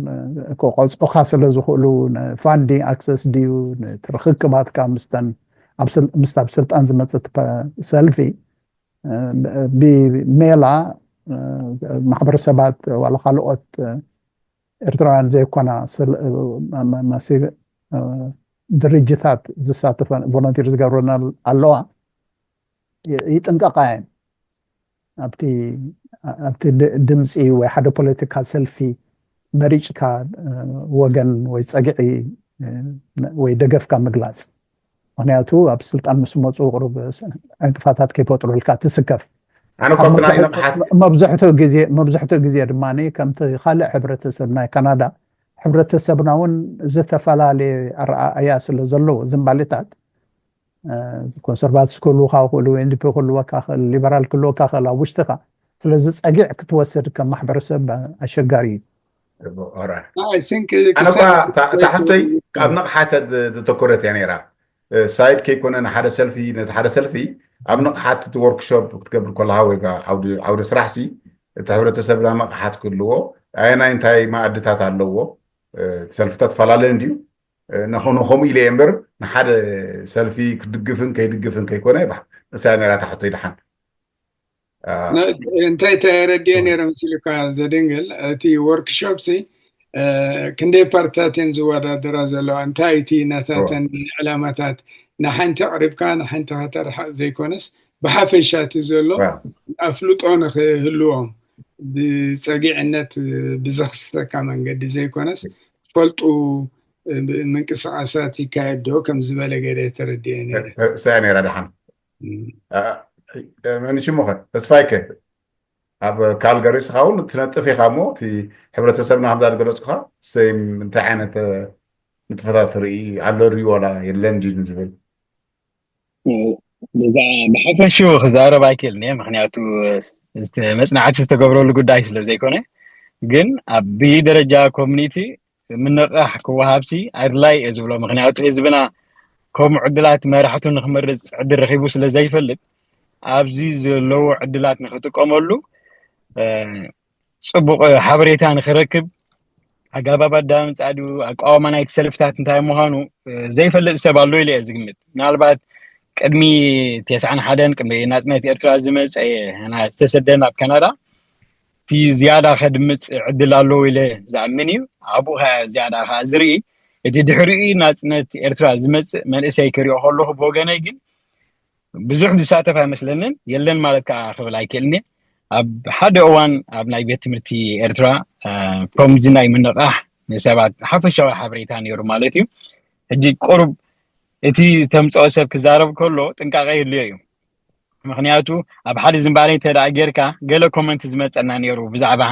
ክቆፅዑኻ ስለ ዝኽእሉ፣ ንፋንዲንግ ኣክሰስ ድዩ፣ ንትርኽክባትካ ምስታ ኣብ ስልጣን ዝመፅእ ሰልፊ ብሜላ ማሕበረሰባት ዋላ ካልኦት ኤርትራውያን ዘይኮና ድርጅታት ዝሳተፈ ቮለንቲር ዝገብረና ኣለዋ ይጥንቀቃ እየን። ኣብቲ ድምፂ ወይ ሓደ ፖለቲካ ሰልፊ መሪጭካ ወገን ወይ ፀግዒ ወይ ደገፍካ ምግላፅ። ምክንያቱ ኣብ ስልጣን ምስ መፁ ቁሩብ ዕንቅፋታት ከይፈጥሩልካ ትስከፍ። መብዝሕትኡ ግዜ መብዝሕትኡ ግዜ ድማ ከምቲ ካልእ ሕብረተሰብ ናይ ካናዳ ሕብረተሰብና እውን ዝተፈላለየ ኣረኣእያ ስለ ዘለዎ ዝንባሌታት ኮንሰርቫቲቭ ክህልውካ ክእሉ፣ ኤንዲፒ ክህልወካ ክእል፣ ሊበራል ክህልወካ ክእል ኣብ ውሽጥካ። ስለዚ ፀጊዕ ክትወስድ ከም ማሕበረሰብ ኣሸጋሪ እዩ። ኣነ እኳ እታ ሕቶይ ኣብ ንቕሓት ዘተኮረት እያ ነይራ። ሳይድ ከይኮነ ንሓደ ሰልፊ ነቲ ሓደ ሰልፊ ኣብ ንቕሓት እቲ ወርክሾፕ ክትገብር ከለካ ወይ ዓውዲ ስራሕ ሲ እቲ ሕብረተሰብና ንቕሓት ክህልዎ ኣየናይ እንታይ መኣድታት ኣለዎ ሰልፍታት ፈላለዩ እንድዩ ንኸምኡ ኢለ እየ እምበር ንሓደ ሰልፊ ክድግፍን ከይድግፍን ከይኮነ እሳ ነራ ታሕቶ ይድሓን እንታይ ተረድየ ነረ መሲሉካ ዘደንግል እቲ ወርክሾፕ ሲ ክንደይ ፓርትታት እየን ዝወዳደራ ዘለዋ እንታይ እቲ ናታተን ዕላማታት ንሓንቲ ኣቅሪብካ ንሓንቲ ከተርሓቅ ዘይኮነስ ብሓፈሻ እቲ ዘሎ ኣፍልጦ ንክህልዎም ብፀጊዕነት ብዘኽሰካ መንገዲ ዘይኮነስ ፈልጡ ምንቅስቃሳት ይካየድ ዶ ከም ዝበለ ገለ ተረድየ ነረ ሰያ ነራ ደሓን መን ሽሙኸ ተስፋይከ ኣብ ካልጋሪ ስኻ እውን ትነጥፍ ኢኻ እሞ እቲ ሕብረተሰብና ከምዛ ዝገለፅካ ሰይም እንታይ ዓይነት ንጥፈታት ትርኢ ኣሎ ድዩ ዋላ የለን ድዩ ዝብል ብዛ ብሓፈሽኡ ክዛረብ ኣይክእልን እየ ምክንያቱ መፅናዕቲ ዝተገብረሉ ጉዳይ ስለ ዘይኮነ ግን ኣብ ብይ ደረጃ ኮሚኒቲ ምንቕቃሕ ክወሃብሲ ኣድላይ እየ ዝብሎ ምክንያቱ ህዝብና ከምኡ ዕድላት መራሕቱ ንክመርፅ ዕድል ረኪቡ ስለ ዘይፈልጥ ኣብዚ ዘለዎ ዕድላት ንክጥቀመሉ ፅቡቅ ሓበሬታ ንክረክብ ኣጋባብ ኣዳምፃ ድዩ ኣቃዋማ ናይቲ ሰልፍታት እንታይ ምዃኑ ዘይፈልጥ ሰብ ኣሎ ኢለ እየ ዝግምት ምናልባት ቅድሚ ተስዓን ሓደን ቅድሚ ናፅነት ኤርትራ ዝመፀ ዝተሰደ ናብ ካናዳ እቲ ዝያዳ ከድምፅ ዕድል ኣለዎ ኢለ ዝኣምን እዩ ኣብኡ ዝያዳ ከዓ ዝርኢ እቲ ድሕሪኡ ናፅነት ኤርትራ ዝመፅእ መንእሰይ ክሪኦ ከለኹ ብወገነይ ግን ብዙሕ ዝሳተፍ ኣይመስለንን የለን ማለት ከዓ ክብል ኣይክእልን ኣብ ሓደ እዋን ኣብ ናይ ቤት ትምህርቲ ኤርትራ ከምዚ ናይ ምንቃሕ ንሰባት ሓፈሻዊ ሓበሬታ ነይሩ ማለት እዩ ሕጂ ቁሩብ እቲ ተምፅኦ ሰብ ክዛረብ ከሎ ጥንቃቄ የድልዮ እዩ ምክንያቱ ኣብ ሓደ ዝንባሌ እንተ ጌርካ ገለ ኮመንት ዝመፀና ነይሩ ብዛዕባ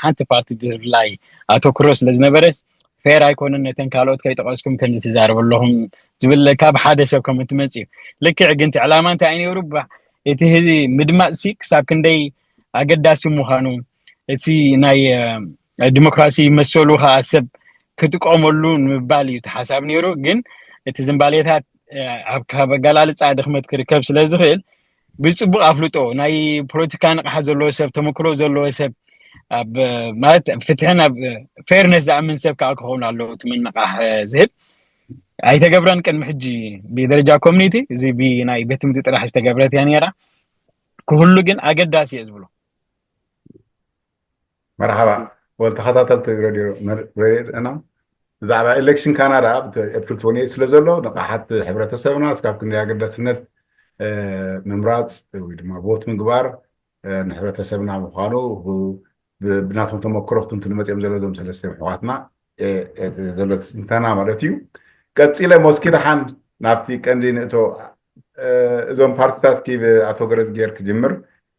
ሓንቲ ፓርቲ ብፍላይ ኣተኩሮ ስለ ዝነበረስ ፌር ኣይኮነን ነተን ካልኦት ከይጠቀስኩም ከም ትዛረቡ ኣለኹም ዝብል ካብ ሓደ ሰብ ከም ትመፅእ እዩ ልክዕ ግን ዕላማ እንታይ ነይሩ እቲ ህዚ ምድማፅሲ ክሳብ ክንደይ ኣገዳሲ ምዃኑ እቲ ናይ ዲሞክራሲ መሰሉ ከዓ ሰብ ክጥቀመሉ ንምባል እዩ ተሓሳብ ነይሩ ግን እቲ ዝንባሌታት ኣብ ካብ ኣገላልፃ ድክመት ክርከብ ስለ ዝኽእል ብፅቡቅ ኣፍልጦ ናይ ፖለቲካ ንቕሓት ዘለዎ ሰብ ተመክሮ ዘለዎ ሰብ ኣብ ማለት ፍትሕን ኣብ ፌርነስ ዝኣምን ሰብ ከዓ ክኸውን ኣለዎ እቲ ምንቃሕ ዝህብ ኣይተገብረን ቅድሚ ሕጂ ብደረጃ ኮሚኒቲ እዚ ብናይ ቤት ትምህርቲ ጥራሕ ዝተገብረት እያ ነራ ክህሉ ግን ኣገዳሲ እየ ዝብሎ መርሓባ ወል ተኸታተልቲ ሬድዮ ሬድዮ እና ብዛዕባ ኤሌክሽን ካናዳ ኤፕሪል ትወኒ ስለ ዘሎ ንቕሓት ሕብረተሰብና እስካብ ክንደይ ኣገዳስነት ምምራፅ ወይ ድማ ቦት ምግባር ንሕብረተሰብና ምዃኑ ብናቶም ተመክሮ ክትንትኑ መፅኦም ዘሎ ዞም ሰለስተ ኣሕዋትና ዘሎ ትንተና ማለት እዩ። ቀፂለ ሞስኪ ደሓን ናብቲ ቀንዲ ንእቶ እዞም ፓርቲታት እስኪ ብኣቶ ገረዝጌር ክጅምር።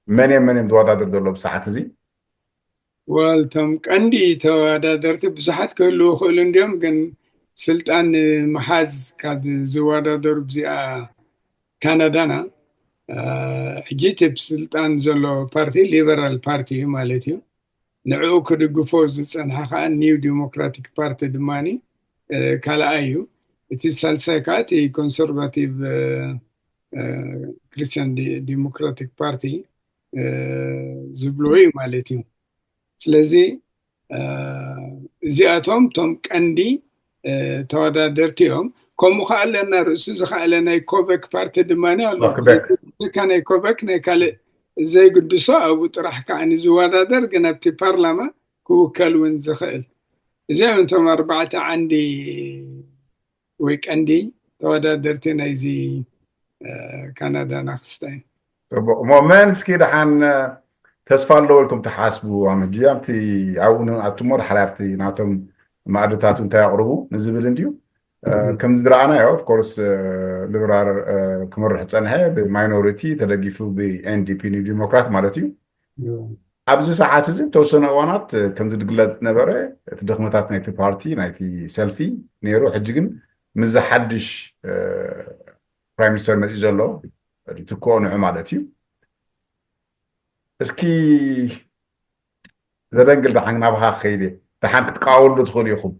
መን እዮም መን እዮም ዝወዳደር ዘሎ ብሰዓት እዚ? ዋልቶም ቀንዲ ተወዳደርቲ ብዙሓት ክህልዉ ይኽእሉ እንዲዮም፣ ግን ስልጣን ንምሓዝ ካብ ዝወዳደሩ ብዚኣ ካናዳና ሕጂ እቲ ብስልጣን ዘሎ ፓርቲ ሊበራል ፓርቲ እዩ ማለት እዩ። ንዕኡ ክድግፎ ዝፀንሐ ከዓ ኒው ዲሞክራቲክ ፓርቲ ድማ ካልኣይ እዩ። እቲ ሳልሳይ ከዓ እቲ ኮንሰርቫቲቭ ክርስቲያን ዲሞክራቲክ ፓርቲ ዝብልዎ እዩ ማለት እዩ። ስለዚ እዚኣቶም እቶም ቀንዲ ተወዳደርቲ እዮም። ከምኡ ከዓ ኣለና ርእሱ ዝኸኣለ ናይ ኮበክ ፓርቲ ድማ ኣሎ። ዘይካ ናይ ኮበክ ናይ ካልእ ዘይግድሶ ኣብኡ ጥራሕ ከዓ ንዝወዳደር ግን ኣብቲ ፓርላማ ክውከል እውን ዝኽእል። እዚኦም እቶም ኣርባዕተ ዓንዲ ወይ ቀንዲ ተወዳደርቲ ናይዚ ካናዳ ናክስታይ። ጽቡቕ እሞ መን እስኪ ደሓን ተስፋ ኣለዎ ኢልኩም ትሓስቡ ኣመጂ ኣብቲ ኣብኡ ኣብቲ ሞ ሓላፍቲ ናቶም ማዕድታት እንታይ ኣቕርቡ ንዝብል እንድዩ። ከምዚ ዝረኣናዮ ኦፍኮርስ ሊበራል ክምርሕ ፀንሐ ብማይኖሪቲ ተደጊፉ ብኤንዲፒ ኒው ዲሞክራት ማለት እዩ። ኣብዚ ሰዓት እዚ ተወሰነ እዋናት ከምዚ ዝግለፅ ነበረ እቲ ድኽመታት ናይቲ ፓርቲ ናይቲ ሰልፊ ነይሩ። ሕጂ ግን ምዚ ሓድሽ ፕራይም ሚኒስተር መፂኡ ዘሎ ትክኦ ንዑ ማለት እዩ። እስኪ ዘደንግል ደሓን ናብኻ ክኸይድ እየ። ደሓን ክትቃወሉ ትኽእሉ ኢኹም።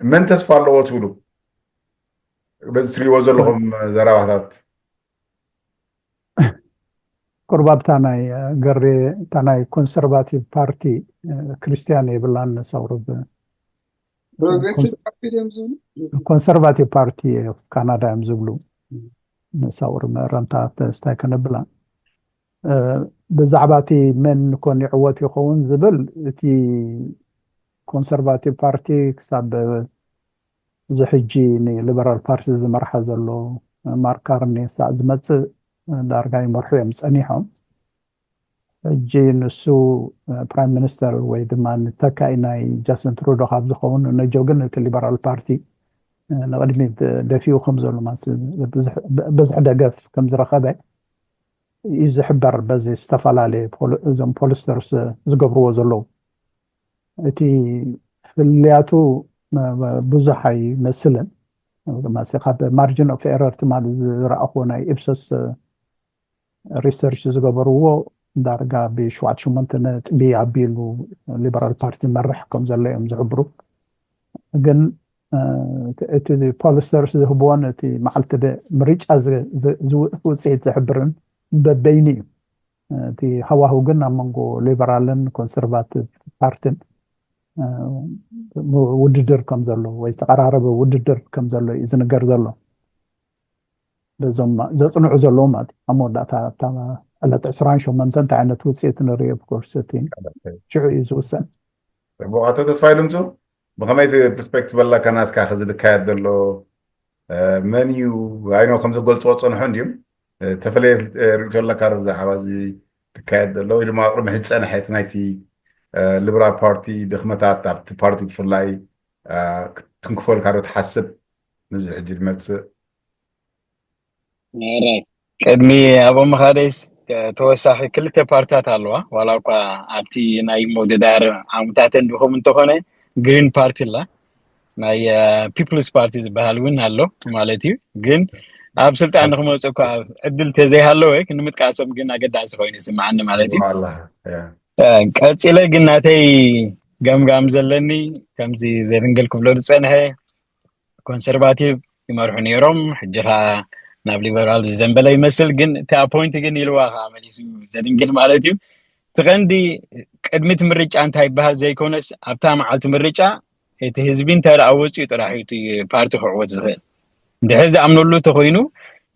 መን ተስፋ ኣለዎ ትብሉ በዚ ትሪእዎ ዘለኹም ዘረባታት? ቁርብ ኣብታ ናይ ገሬ እታ ናይ ኮንሰርቫቲቭ ፓርቲ ክርስቲያን የብላን ሳውርብ ፕሮግሬሲቭ ፓርቲ ድዮም ዝብሉ ኮንሰርቫቲቭ ፓርቲ ካናዳ እዮም ዝብሉ ንሳውር መረምታ ተስታይ ከነብላ ብዛዕባ እቲ መን ኮን ይዕወት ይኸውን ዝብል እቲ ኮንሰርቫቲቭ ፓርቲ ክሳብ እዚ ሕጂ ንሊበራል ፓርቲ ዝመርሓ ዘሎ ማርክ ካርኒ ሳዕ ዝመፅእ ዳርጋ ይመርሑ እዮም ፀኒሖም። ሕጂ ንሱ ፕራይም ሚኒስተር ወይ ድማ ንተካኢ ናይ ጃስትን ትሩዶ ካብ ዝኸውን ነጆ ግን እቲ ሊበራል ፓርቲ ንቕድሚት ደፊኡ ከም ዘሎ ማለት ብዙሕ ደገፍ ከም ዝረኸበ እዩ ዝሕበር። በዚ ዝተፈላለየ እዞም ፖሊስተርስ ዝገብርዎ ዘለዉ እቲ ፍልያቱ ብዙሕ ኣይመስልን። ካብ ማርጂን ኦፍ ኤረር ትማሊ ዝረኣኹዎ ናይ ኢፕሶስ ሪሰርች ዝገበርዎ ዳርጋ ብሸዋት ሽሞንተ ነጥቢ ኣቢሉ ሊበራል ፓርቲ መርሕ ከም ዘሎ እዮም ዝሕብሩ። ግን እቲ ፖሊስተርስ ዝህብዎን እቲ መዓልቲ ምርጫ ውፅኢት ዝሕብርን በበይኑ እዩ። እቲ ሃዋህው ግን ኣብ መንጎ ሊበራልን ኮንሰርቫቲቭ ፓርቲን ውድድር ከም ዘሎ ወይ ዝተቀራረበ ውድድር ከም ዘሎ እዩ ዝንገር ዘሎ። በዞም ዘፅንዑ ዘለዉ ማለት እዩ። ኣብ መወዳእታ እታ ዕለት ዕስራን ሸሞንተ እንታይ ዓይነት ውፅኢት ንርኢ ኦፍኮርስ እቲ ሽዑ እዩ ዝውሰን። ጽቡቕ ኣቶ ተስፋይ ድምፁ ብኸመይ እቲ ፐርስፔክቲቭ ኣለካ ናትካ ከዚ ዝካየድ ዘሎ መን እዩ ኣይኖ ከም ዝገልፅዎ ፀንሑ እንድዮም ተፈለየ ርእቶ ኣለካ ብዛዕባ እዚ ዝካየድ ዘሎ ወይ ድማ ቅድሚ ሕጂ ፀንሐ እቲ ናይቲ ሊበራል ፓርቲ ድኽመታት ኣብቲ ፓርቲ ብፍላይ ክትንክፈልካ ዶ ትሓስብ ምዚ ሕጂ ዝመፅእ ቅድሚ ኣብኡ ምኻደይስ ተወሳኺ ክልተ ፓርትታት ኣለዋ ዋላ እኳ ኣብቲ ናይ ምውድዳር ዓሙታተን ድኹም እንተኾነ ግሪን ፓርቲ ኣላ ናይ ፒፕልስ ፓርቲ ዝበሃል እውን ኣሎ ማለት እዩ። ግን ኣብ ስልጣን ንክመፁ እኳ ዕድል ተዘይሃለወ ክንምጥቃሶም ግን ኣገዳሲ ኮይኑ ይስምዓኒ ማለት እዩ። ቀፂለ ግን ናተይ ገምጋም ዘለኒ ከምዚ ዘድንግል ክብሎ ዝፀንሐ ኮንሰርቫቲቭ ይመርሑ ነይሮም። ሕጂ ከዓ ናብ ሊበራል ዝዘንበለ ይመስል። ግን እቲ ኣፖይንት ግን ኢልዋ ከዓ መሊሱ ዘድንግል ማለት እዩ። እቲ ቀንዲ ቅድሚ እቲ ምርጫ እንታይ ይበሃል ዘይኮነስ ኣብታ መዓልቲ ምርጫ እቲ ህዝቢ እንተ ደኣ ወፂኡ ጥራሕ እዩ እቲ ፓርቲ ክዕወት ዝኽእል። እንድሕር ዝኣምነሉ እንተኮይኑ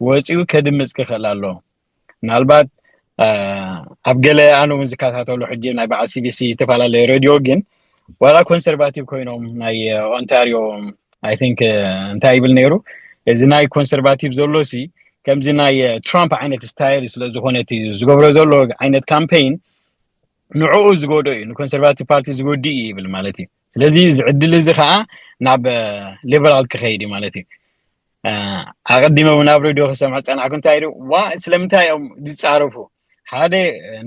ወፂኡ ከድምፅ ክኽእል ኣለዎ። ምናልባት ኣብ ገለ ኣነ እውን ዝከታተሉ ሕጂ ናይ በዓል ሲቢሲ ዝተፈላለዩ ሬድዮ ግን ዋላ ኮንሰርቫቲቭ ኮይኖም ናይ ኦንታሪዮ ኣይ ቲንክ እንታይ ይብል ነይሩ እዚ ናይ ኮንሰርቫቲቭ ዘሎ ሲ ከምዚ ናይ ትራምፕ ዓይነት ስታይል ስለ ዝኾነ እቲ ዝገብሮ ዘሎ ዓይነት ካምፔይን ንዕኡ ዝጎዶ እዩ፣ ንኮንሰርቫቲቭ ፓርቲ ዝጎዲ እዩ ይብል ማለት እዩ። ስለዚ እዚ ዕድል እዚ ከዓ ናብ ሊበራል ክኸይድ እዩ ማለት እዩ። ኣቐዲመ እውን ኣብ ሬድዮ ክሰምዖ ዝፀናሕኩ እንታይ ዋ ስለምንታይ እዮም ዝፃረፉ? ሓደ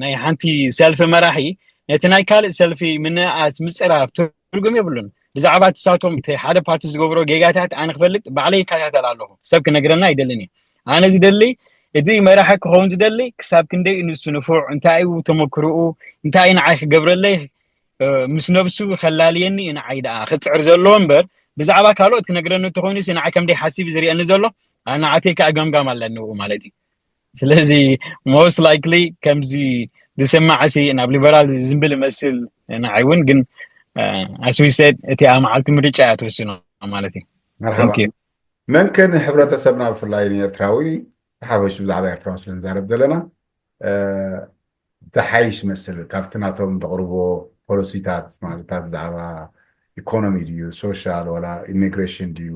ናይ ሓንቲ ሰልፊ መራሒ ነቲ ናይ ካልእ ሰልፊ ምንእኣስ ምፅራፍ ትርጉም የብሉን። ብዛዕባ ትሳቶም ሓደ ፓርቲ ዝገብሮ ጌጋታት ኣነ ክፈልጥ ባዕለይ ይከታተል ኣለኹ። ሰብ ክነግረና ኣይደልን እዩ። ኣነ ዝደሊ እቲ መራሒ ክኸውን ዝደሊ ክሳብ ክንደይ ንሱ ንፉዕ፣ እንታይ እዩ ተመክርኡ፣ እንታይ ንዓይ ክገብረለይ ምስ ነብሱ ከላልየኒ እዩ ንዓይ ደኣ ክፅዕር ዘለዎ እምበር ብዛዕባ ካልኦት ክነግረኒ እንተኮይኑ ንዓይ ከምደይ ሓሲብ ዝርእየኒ ዘሎ ንዓተይ ከዓ ገምጋም ኣለኒ ማለት እዩ። ስለዚ most likely ከምዚ ዝስማዕ ሲ ናብ ሊበራል ዝንብል መስል ንዓይ እውን ግን ኣስዊሰድ እቲኣ መዓልቲ ምርጫ እያ ትወስኖ ማለት እዩ። መርሓባ። መን ከ ንሕብረተሰብና ብፍላይ ንኤርትራዊ ሓበሽ ብዛዕባ ኤርትራዊ ስለ ንዛረብ ዘለና ዝሓይሽ መስል ካብቲ ናቶም ተቕርቦ ፖሊሲታት ማለታት ብዛዕባ ኢኮኖሚ ድዩ ሶሻል ዋላ ኢሚግሬሽን ድዩ?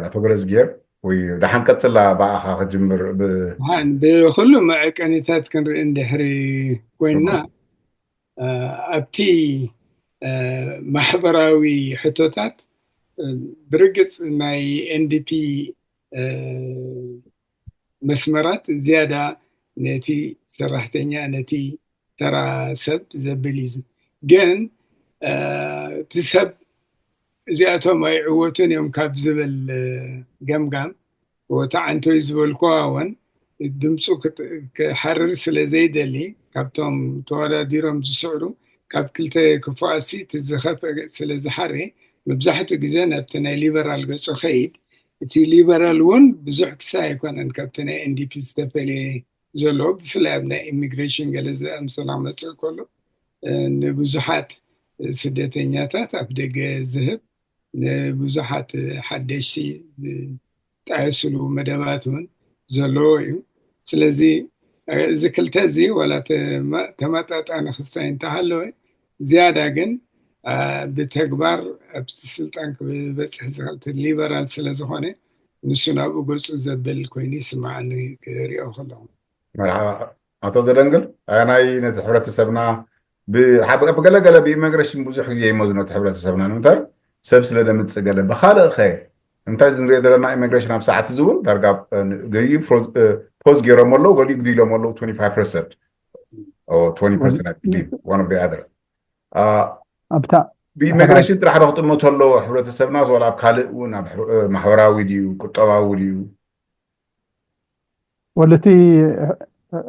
ኣቶ ገረዝጌር ወይ ደሓን ቀጽላ ብኣኻ ክጅምር። ብኩሉ መዐቀኒታት ክንርኢ እንድሕሪ ኮይና ኣብቲ ማሕበራዊ ሕቶታት ብርግጽ ናይ ኤንዲፒ መስመራት ዝያዳ ነቲ ሰራሕተኛ ነቲ ተራ ሰብ ዘብል እዩ። ግን እቲ ሰብ እዚኣቶም ኣይዕወቱን እዮም ካብ ዝብል ገምጋም ወታ ዓንቶይ ዝበልኩዋ እውን ድምፁ ክሓርር ስለ ዘይደሊ ካብቶም ተወዳዲሮም ዝስዕሩ ካብ ክልተ ክፉኣሲ እቲ ዝኸፍአ ስለ ዝሓሬ መብዛሕትኡ ግዜ ናብቲ ናይ ሊበራል ገፁ ከይድ። እቲ ሊበራል እውን ብዙሕ ክሳይ ኣይኮነን ካብቲ ናይ ኤንዲፒ ዝተፈለየ ዘሎ ብፍላይ ኣብ ናይ ኢሚግሬሽን ገለ ዝኣምሰላ መፅእ ከሎ ንብዙሓት ስደተኛታት ኣብ ደገ ዝህብ ንብዙሓት ሓደሽቲ ዝጣየስሉ መደባት እውን ዘለዎ እዩ። ስለዚ እዚ ክልተ እዚ ዋላ ተመጣጣኒ ክስታይ እንተሃለወ ዝያዳ ግን ብተግባር ኣብቲ ስልጣን ክበፅሕ ዝኽእል ሊበራል ስለ ዝኾነ ንሱ ናብኡ ገፁ ዘብል ኮይኑ ይስማዓኒ ክሪኦ ከለኹ። መርሓባ ኣቶ ዘደንግል፣ ኣየናይ ነቲ ሕብረተሰብና ብገለገለ ብኢሚግሬሽን ብዙሕ ግዜ ይመዝኖ እቲ ሕብረተሰብና ንምንታይ ሰብ ስለ ደምፅእ ገለ ብካልእ ኸ እንታይ ዝንሪኦ ዘለና ኢሚግሬሽን ኣብ ሰዓት እዚ እውን ዳርጋ ገዩ ፖዝ ገይሮም ኣለዉ ገሊኡ ግዲሎም ኣለዉ twenty five percent twenty percent one of the other ኣብታ ብኢሚግሬሽን ጥራሕ ዶ ክጥምቶ ኣለዎ ሕብረተሰብና ወላ ኣብ ካልእ እውን ኣብ ማሕበራዊ ድዩ ቁጠባዊ ድዩ? ወለቲ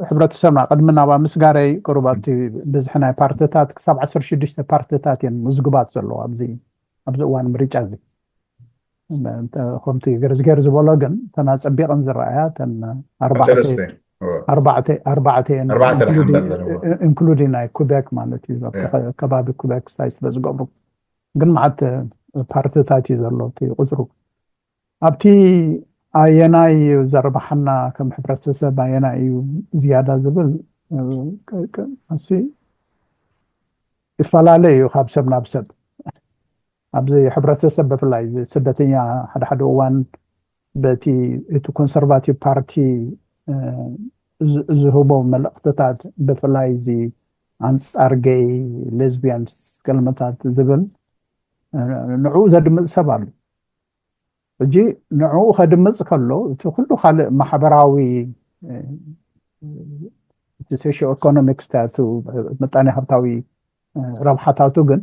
ሕብረተሰብና ቅድሚ ናባ ምስጋረይ ቅሩብ ኣብቲ ብዝሒ ናይ ፓርትታት ክሳብ ዓሰርተ ሽዱሽተ ፓርትታት እየን ምዝግባት ዘለዎ ኣብዚ ኣብዚ እዋን ምርጫ እዚ ከምቲ ገርዝገር ዝበሎ ግን ተና ፀቢቐን ዝረኣያ ተን ኣርባዕተ ኢንክሉዲንግ ናይ ኩቤክ ማለት እዩ ከባቢ ኩቤክ ስታይ ስለ ዝገብሩ ግን መዓት ፓርትታት እዩ ዘሎ እቲ ቁፅሩ ኣብቲ ኣየናይ እዩ ዘርባሓና ከም ሕብረተሰብ ኣየናይ እዩ ዝያዳ ዝብል እሲ ይፈላለ እዩ ካብ ሰብ ናብ ሰብ ኣብዚ ሕብረተሰብ ብፍላይ ስደተኛ ሓደ ሓደ እዋን በቲ እቲ ኮንሰርቫቲቭ ፓርቲ ዝህቦ መልእክትታት ብፍላይ እዚ ኣንፃር ገይ ሌዝቢያንስ ገልመታት ዝብል ንዕኡ ዘድምፅ ሰብ ኣሎ ሕጂ ንዕኡ ከድምፅ ከሎ እቲ ኩሉ ካልእ ማሕበራዊ እቲ ሶሽዮ ኢኮኖሚክስ ታቱ ምጣኔ ሃብታዊ ረብሓታቱ ግን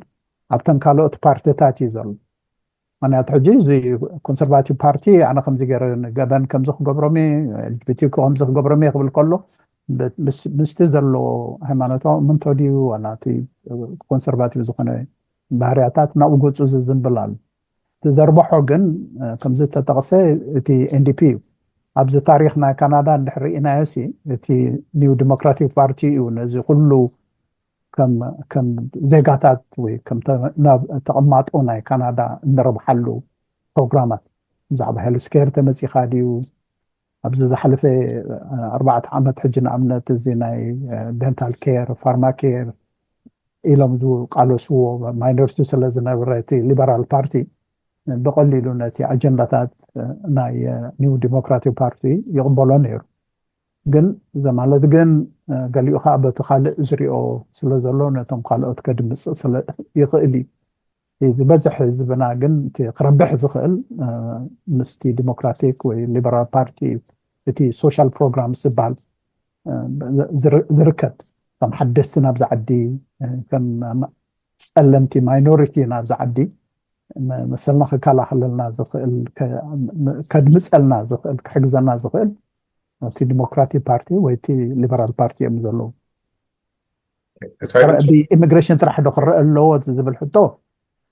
ኣብተን ካልኦት ፓርትታት እዩ ዘሎ ምክንያቱ ሕጂ እዚ ኮንሰርቫቲቭ ፓርቲ ኣነ ከምዚ ገይረ ገበን ከምዚ ክገብሮም ኤልጂቢቲኩ ከምዚ ክገብሮም ክብል ከሎ ምስቲ ዘሎ ሃይማኖታዊ እምንቶ ድዩ ዋላ እቲ ኮንሰርቫቲቭ ዝኾነ ባህርያታት ናብኡ ገፁ ዝዝንብል ኣሎ እቲ ዘርበሖ ግን ከምዚ ተጠቕሰ እቲ ኤንዲፒ እዩ ኣብዚ ታሪክ ናይ ካናዳ እንድሕር ርኢናዮ ሲ እቲ ኒው ዲሞክራቲክ ፓርቲ እዩ ነዚ ኩሉ ከም ዜጋታት ወይ ናብ ተቐማጦ ናይ ካናዳ እንረብሓሉ ፕሮግራማት ብዛዕባ ሄልስኬር ተመፂኻ ድዩ ኣብዚ ዝሓለፈ ኣርባዕተ ዓመት ሕጂ ንኣብነት እዚ ናይ ደንታል ኬር ፋርማ ኬር ኢሎም ዝቃለስዎ ማይኖሪቲ ስለ ዝነበረ እቲ ሊበራል ፓርቲ ብቐሊሉ ነቲ ኣጀንዳታት ናይ ኒው ዲሞክራቲክ ፓርቲ ይቕበሎ ነይሩ። ግን ዘማለት ግን ገሊኡ ከዓ በቲ ካልእ ዝሪኦ ስለ ዘሎ ነቶም ካልኦት ከድምፅ ስለ ይኽእል እዩ። ዝበዝሕ ህዝብና ግን እቲ ክረብሕ ዝኽእል ምስቲ ዲሞክራቲክ ወይ ሊበራል ፓርቲ፣ እቲ ሶሻል ፕሮግራም ዝበሃል ዝርከብ፣ ከም ሓደስቲ ናብዚ ዓዲ፣ ከም ፀለምቲ ማይኖሪቲ ናብዚ ዓዲ መሰልና ክከላኸለልና ዝኽእል፣ ከድምፀልና ዝኽእል፣ ክሕግዘና ዝኽእል እቲ ዲሞክራቲክ ፓርቲ ወይ እቲ ሊበራል ፓርቲ እዮም ዘለዉ። ብኢሚግሬሽን ጥራሕ ዶ ክረአ ኣለዎ ዝብል ሕቶ፣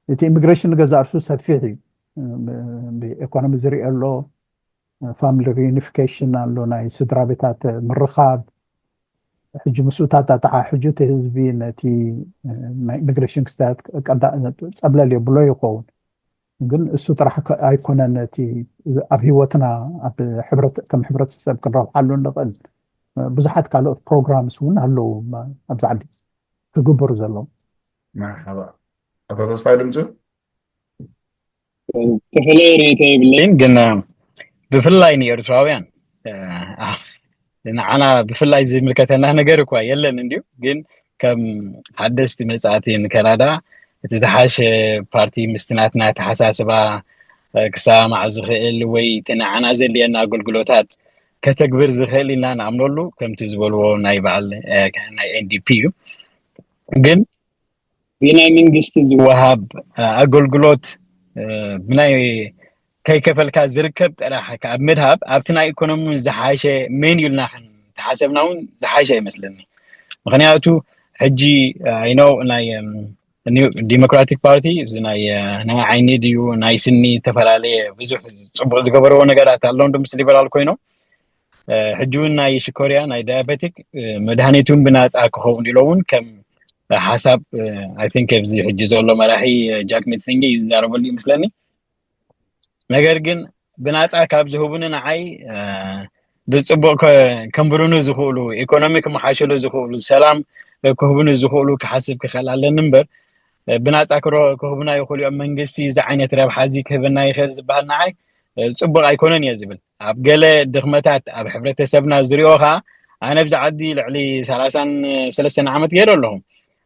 እቲ ኢሚግሬሽን ገዛ እርሱ ሰፊሕ እዩ። ብኢኮኖሚ ዝሪኦ ኣሎ፣ ፋሚሊ ሪዩኒፊኬሽን ኣሎ፣ ናይ ስድራ ቤታት ምርኻብ። ሕጂ ምስኡታት ኣተሓሕጁ እቲ ህዝቢ ነቲ ናይ ኢሚግሬሽን ክስታት ጸብለል የብሎ ይኸውን። ግን እሱ ጥራሕ ኣይኮነን እቲ ኣብ ህይወትና ከም ሕብረተሰብ ክንረብሓሉ ንኽእል። ብዙሓት ካልኦት ፕሮግራምስ እውን ኣለዉ ኣብዚ ዓዲ ክግበሩ ዘለዉ። መርሓባ። ኣቶ ተስፋይ ድምፁ? ተፈለየ ርእይቶ የብለይን፣ ግን ብፍላይ ንኤርትራውያን ንዓና ብፍላይ ዝምልከተና ነገር እኳ የለን እንድዩ። ግን ከም ሓደስቲ መጻእቲ ንካናዳ እቲ ዝሓሸ ፓርቲ ምስቲ ናትና ኣተሓሳስባ ክሰማማዕ ዝኽእል ወይ እቲ ንዓና ዘድልየና ኣገልግሎታት ከተግብር ዝኽእል ኢልና ንኣምነሉ ከምቲ ዝበልዎ ናይ በዓል ናይ ኤንዲፒ እዩ። ግን ብናይ መንግስቲ ዝወሃብ ኣገልግሎት ብናይ ከይከፈልካ ዝርከብ ጥራሕ ካብ ምድሃብ ኣብቲ ናይ ኢኮኖሚ ዝሓሸ ሜን ኢልና ክንተሓሰብና እውን ዝሓሸ ይመስለኒ። ምክንያቱ ሕጂ ኣይኖ ናይ ዲሞክራቲክ ፓርቲ እዚ ናይ ናይ ዓይኒ ድዩ ናይ ስኒ ዝተፈላለየ ብዙሕ ፅቡቅ ዝገበረዎ ነገራት ኣሎ ምስ ሊበራል ኮይኖም ሕጂ እውን ናይ ሽኮርያ ናይ ዳያቤቲክ መድሃኒት እውን ብናፃ ክኸውን ኢሎ እውን ከም ሓሳብ ኣይ ቲንክ ኣብዚ ሕጂ ዘሎ መራሒ ጃክ ሚትሲንጊ ይዛረበሉ ይመስለኒ። ነገር ግን ብናፃ ካብ ዝህቡኒ ንዓይ ብፅቡቅ ከንብሩኒ ዝኽእሉ፣ ኢኮኖሚ ክመሓሸሉ ዝኽእሉ፣ ሰላም ክህቡኒ ዝኽእሉ ክሓስብ ክኽእል ኣለኒ እምበር ብናፃ ክህቡና ይኽእሉ እዮም መንግስቲ እዚ ዓይነት ረብሓ እዚ ክህበና ይኽእል ዝበሃል ንዓይ ፅቡቅ ኣይኮነን እየ ዝብል። ኣብ ገለ ድኽመታት ኣብ ሕብረተሰብና ዝሪኦ ከዓ ኣነ ኣብዚ ዓዲ ልዕሊ ሰላሳን ሰለስተን ዓመት ገይረ ኣለኹ።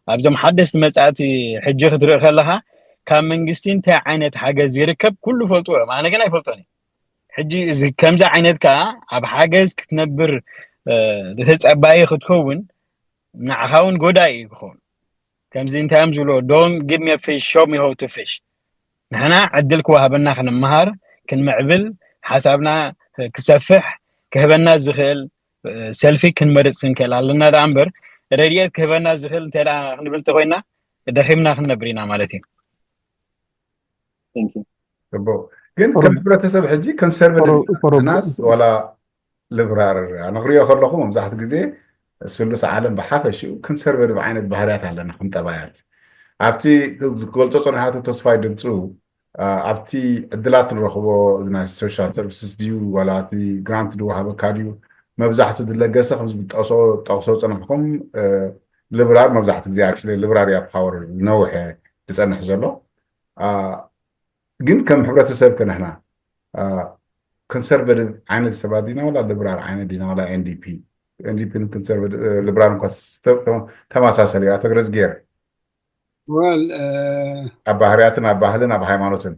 ኣብዞም ሓደስቲ መጻእቲ ሕጂ ክትርኢ ከለኻ ካብ መንግስቲ እንታይ ዓይነት ሓገዝ ይርከብ ኩሉ ፈልጥዎ እዮም። ኣነ ግን ኣይፈልጦን እየ። ሕጂ እዚ ከምዚ ዓይነት ከዓ ኣብ ሓገዝ ክትነብር ተጸባይ ክትከውን ንዓኻ እውን ጎዳኢ እዩ ክኸውን። ከምዚ እንታይ እዮም ዝብሎ don't give me a fish show me how to fish። ንሕና ዕድል ክወሃበና ክንመሃር ክንምዕብል ሓሳብና ክሰፍሕ ክህበና ዝኽእል ሰልፊ ክንመርፅ ክንክእል ኣለና ደኣ እምበር ረድኤት ክህበና ዝኽእል እንተ ደኣ ክንብል እንተኮይና ደኺምና ክንነብር ኢና ማለት እዩ። ጽቡቅ። ግን ከም ሕብረተሰብ ሕጂ ኮንሰርቨቲቭ ናስ ዋላ ልብራር ንክሪኦ ከለኹ መብዛሕትኡ ግዜ ስሉስ ዓለም ብሓፈሽኡ ኮንሰርቨቲቭ ዓይነት ባህርያት ኣለና ከም ጠባያት ኣብቲ ዝገልጾ ጽኑሓቱ ተስፋይ ድምፁ ኣብቲ ዕድላት ንረኽቦ ናይ ሶሻል ሰርቪስስ ድዩ ዋላ እቲ ግራንት ዝወሃበካ ድዩ መብዛሕቱ ዝለገሰ ከም ዝጠቕሶ ዝጠቕሶ ዝጸናሕኩም ልብራር መብዛሕቱ ግዜ ኣክቹሊ ልብራር እያ ፓወር ዝነውሐ ዝጸንሕ ዘሎ ግን ከም ሕብረተሰብ ከነህና ኮንሰርቨቲቭ ዓይነት ሰባት ዲና ዋላ ልብራር ዓይነት ዲና ዋላ ኤንዲፒ ኤንዲፒ ኮንሰርቨቲቭ ልብራር እንኳ ተመሳሰለ እዩ ኣቶ ግረዝጌር ወል ኣብ ባህርያትን ኣብ ባህልን ኣብ ሃይማኖትን